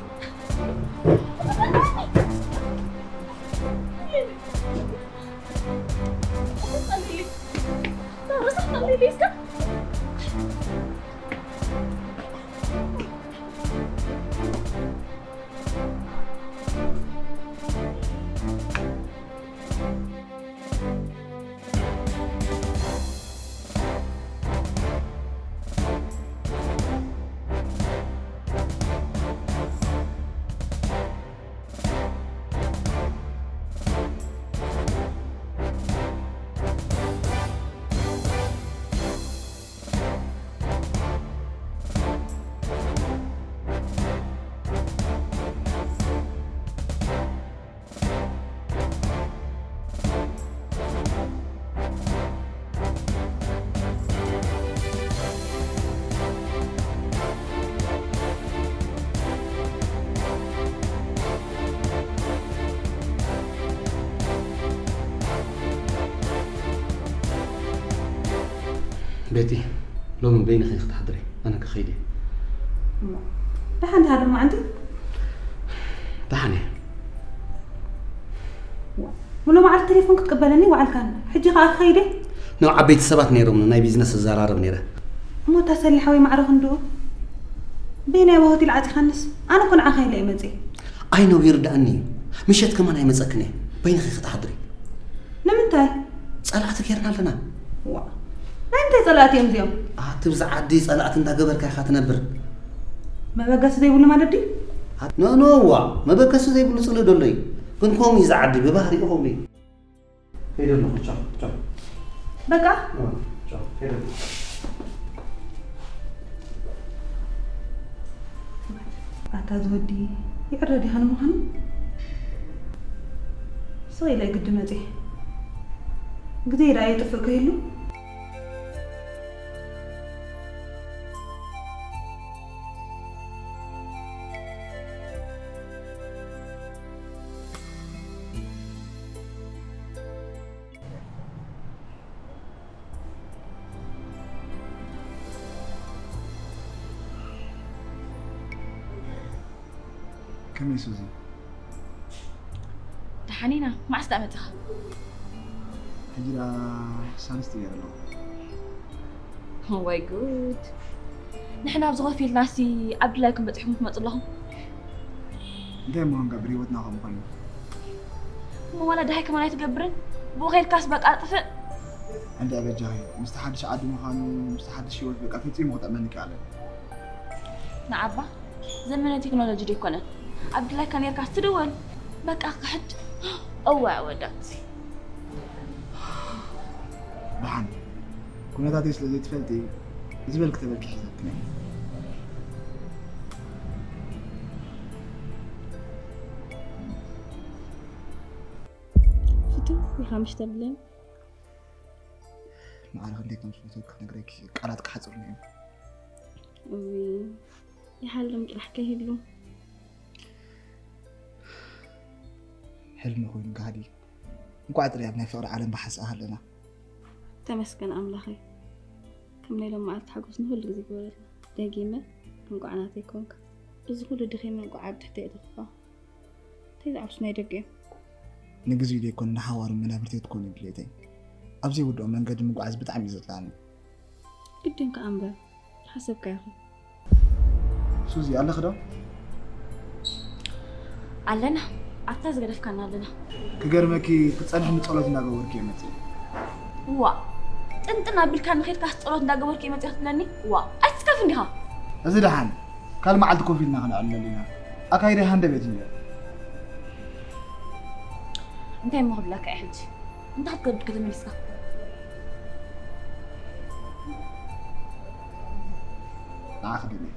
ቤቲ፣ ሎሚ በይንኺ ክትሓድሪ፣ ኣነ ክኸይድ እየ። እሞ ደሓን ዲኻ ድማ ኣንቲ? ደሓን እየ። ሙሉ መዓልቲ ቴሌፎን ክትቅበለኒ ውዓልካን፣ ሕጂ ከኣ ክኸይድ እየ። ናብ ዓበይቲ ሰባት ነይሮም ናይ ቢዝነስ እዘራረብ ነይረ። እሞ እታ ሰሊሓ ወይ ማዕረ ክንድኡ በየናይ ኣብ ሆቴል ዓፂኻንስ? ኣነ እኮ ንዓኻ ኢለ እየ መፅእ። ኣይ ነው ይርዳእኒ እዩ። ምሸት ከማን ኣይመፀክን እየ። በይንኺ ክትሓድሪ። ንምንታይ? ጸላእቲ ጌርና ኣለና። ዋ ናይ እንታይ ጸላእቲ እዮም እዚኦም? ኣቲ ብዛ ዓዲ ጸላእቲ እንዳገበርካ ኢኻ ትነብር። መበገሲ ዘይብሉ ማለት ድዩ? ኖ ኖ ዋ መበገሲ ዘይብሉ ጽልእ ደሎ እዩ። ግን ከምኡ እዩ ዝዓዲ ብባህሪኡ ከምኡ እዩ። ከይደ ኣለኹ ቻው ቻው። በቃ ቻው ከይደ ኣለኹ። ኣታ ዝወዲ ይዕረ ዲኻ ንምዃኑ? ስቕ ኢለ ግዲ መፅየ። ግዜ ደኣ የጥፍእ ከይሉ ከመይ ሱዚ? ደሓን ኢና። መዓስ ደኣ መጺኻ? ሕጂ ደኣ ሳልስቲ ገይረ ኣለኹ። ወይ ጉድ! ንሕና ኣብዚ ኮፍ ኢልናሲ ዓብድላይ ከም በጺሕኩም ትመጹ ኣለኹም። እንታይ እሞ ክንገብር ህይወትና ከምኡ ኮይኑ? እሞ ዋላ ደሃይ ከማን ኣይትገብርን? ብኡ ከይድካስ በቃ ጥፍእ። እንድዒ በጃኺ ምስቲ ሓድሽ ዓዲ ምዃኑ ምስቲ ሓድሽ ህይወት በቃ ፈጺሙ ክጥዕመኒ ኣይከኣለን። ንዓባ ዘመነ ቴክኖሎጂ ዶ ኣይኮነን? ኣብ ድላይካ ኔርካ ትድወል በቃ ክሕድ። እዋይ ኣወዳት። ደሓን ኩነታተይ ስለ ዘይትፈልጢ ዝበልኪ ተበልኪ ሒዘክን እየ። ፍትው ኢኻ ምሽ ተብለኒ። ማዕረ ክንደይ ከም ዝፈትወኪ ክነግረኪ ቃላት ክሓፅሩኒ እዮም። እውይ፣ ይሓልም ጥራሕ ከይህሉ። ሕልሚ ኮይኑ ጋህዲ። እንኳዕ ጥራይ ኣብ ናይ ፍቕሪ ዓለም ብሓንሳእ ሃለና። ተመስገን ኣምላኸይ። ከም ናይ ሎም መዓልቲ ሓጎስ ንኹሉ ግዜ ግበረልና። ደጊመ እንቋዕ ናተይ ኮንካ። እዚ ኩሉ ድኺመ እንቋዕ ኣብ ትሕተይ ኣእተኽካ። እንታይ ዝዓብሱ ናይ ደገ እዮም? ንግዜኡ ዘይኮነ ንሓዋሩ መናብርቲ ክትኮኑ እዩ ድሌተይ። ኣብ ዘይውድኦ መንገዲ ምጉዓዝ ብጣዕሚ እዩ ዘጽልኣኒ። ግድን ከኣ እምበር፣ ዝሓሰብካዮ ኹን። ሱዚ ኣለኺ ዶ? ኣለና ኣብታ ዝገደፍካና ኣለና። ክገርመኪ ክጸንሕ ንጸሎት እናገበርኩ እየ መጽእ። ዋ ጥንጥን ኣቢልካ ንኸድካ ጸሎት እንዳገበርኩ እየ መጽእ ክትብለኒ? ዋ ኣይትስከፍ እንዲኻ። እዚ ደሓን ካልእ መዓልቲ ኮፍ ኢልና ክነዕልለሉ ኢና። ኣካይዳይ ሃንደበት እዩ። እንታይ እሞ ክብለካ እየ ሕጂ? እንታይ ክትገብር ከተመሊስካ? ንዓኺ ደልየ።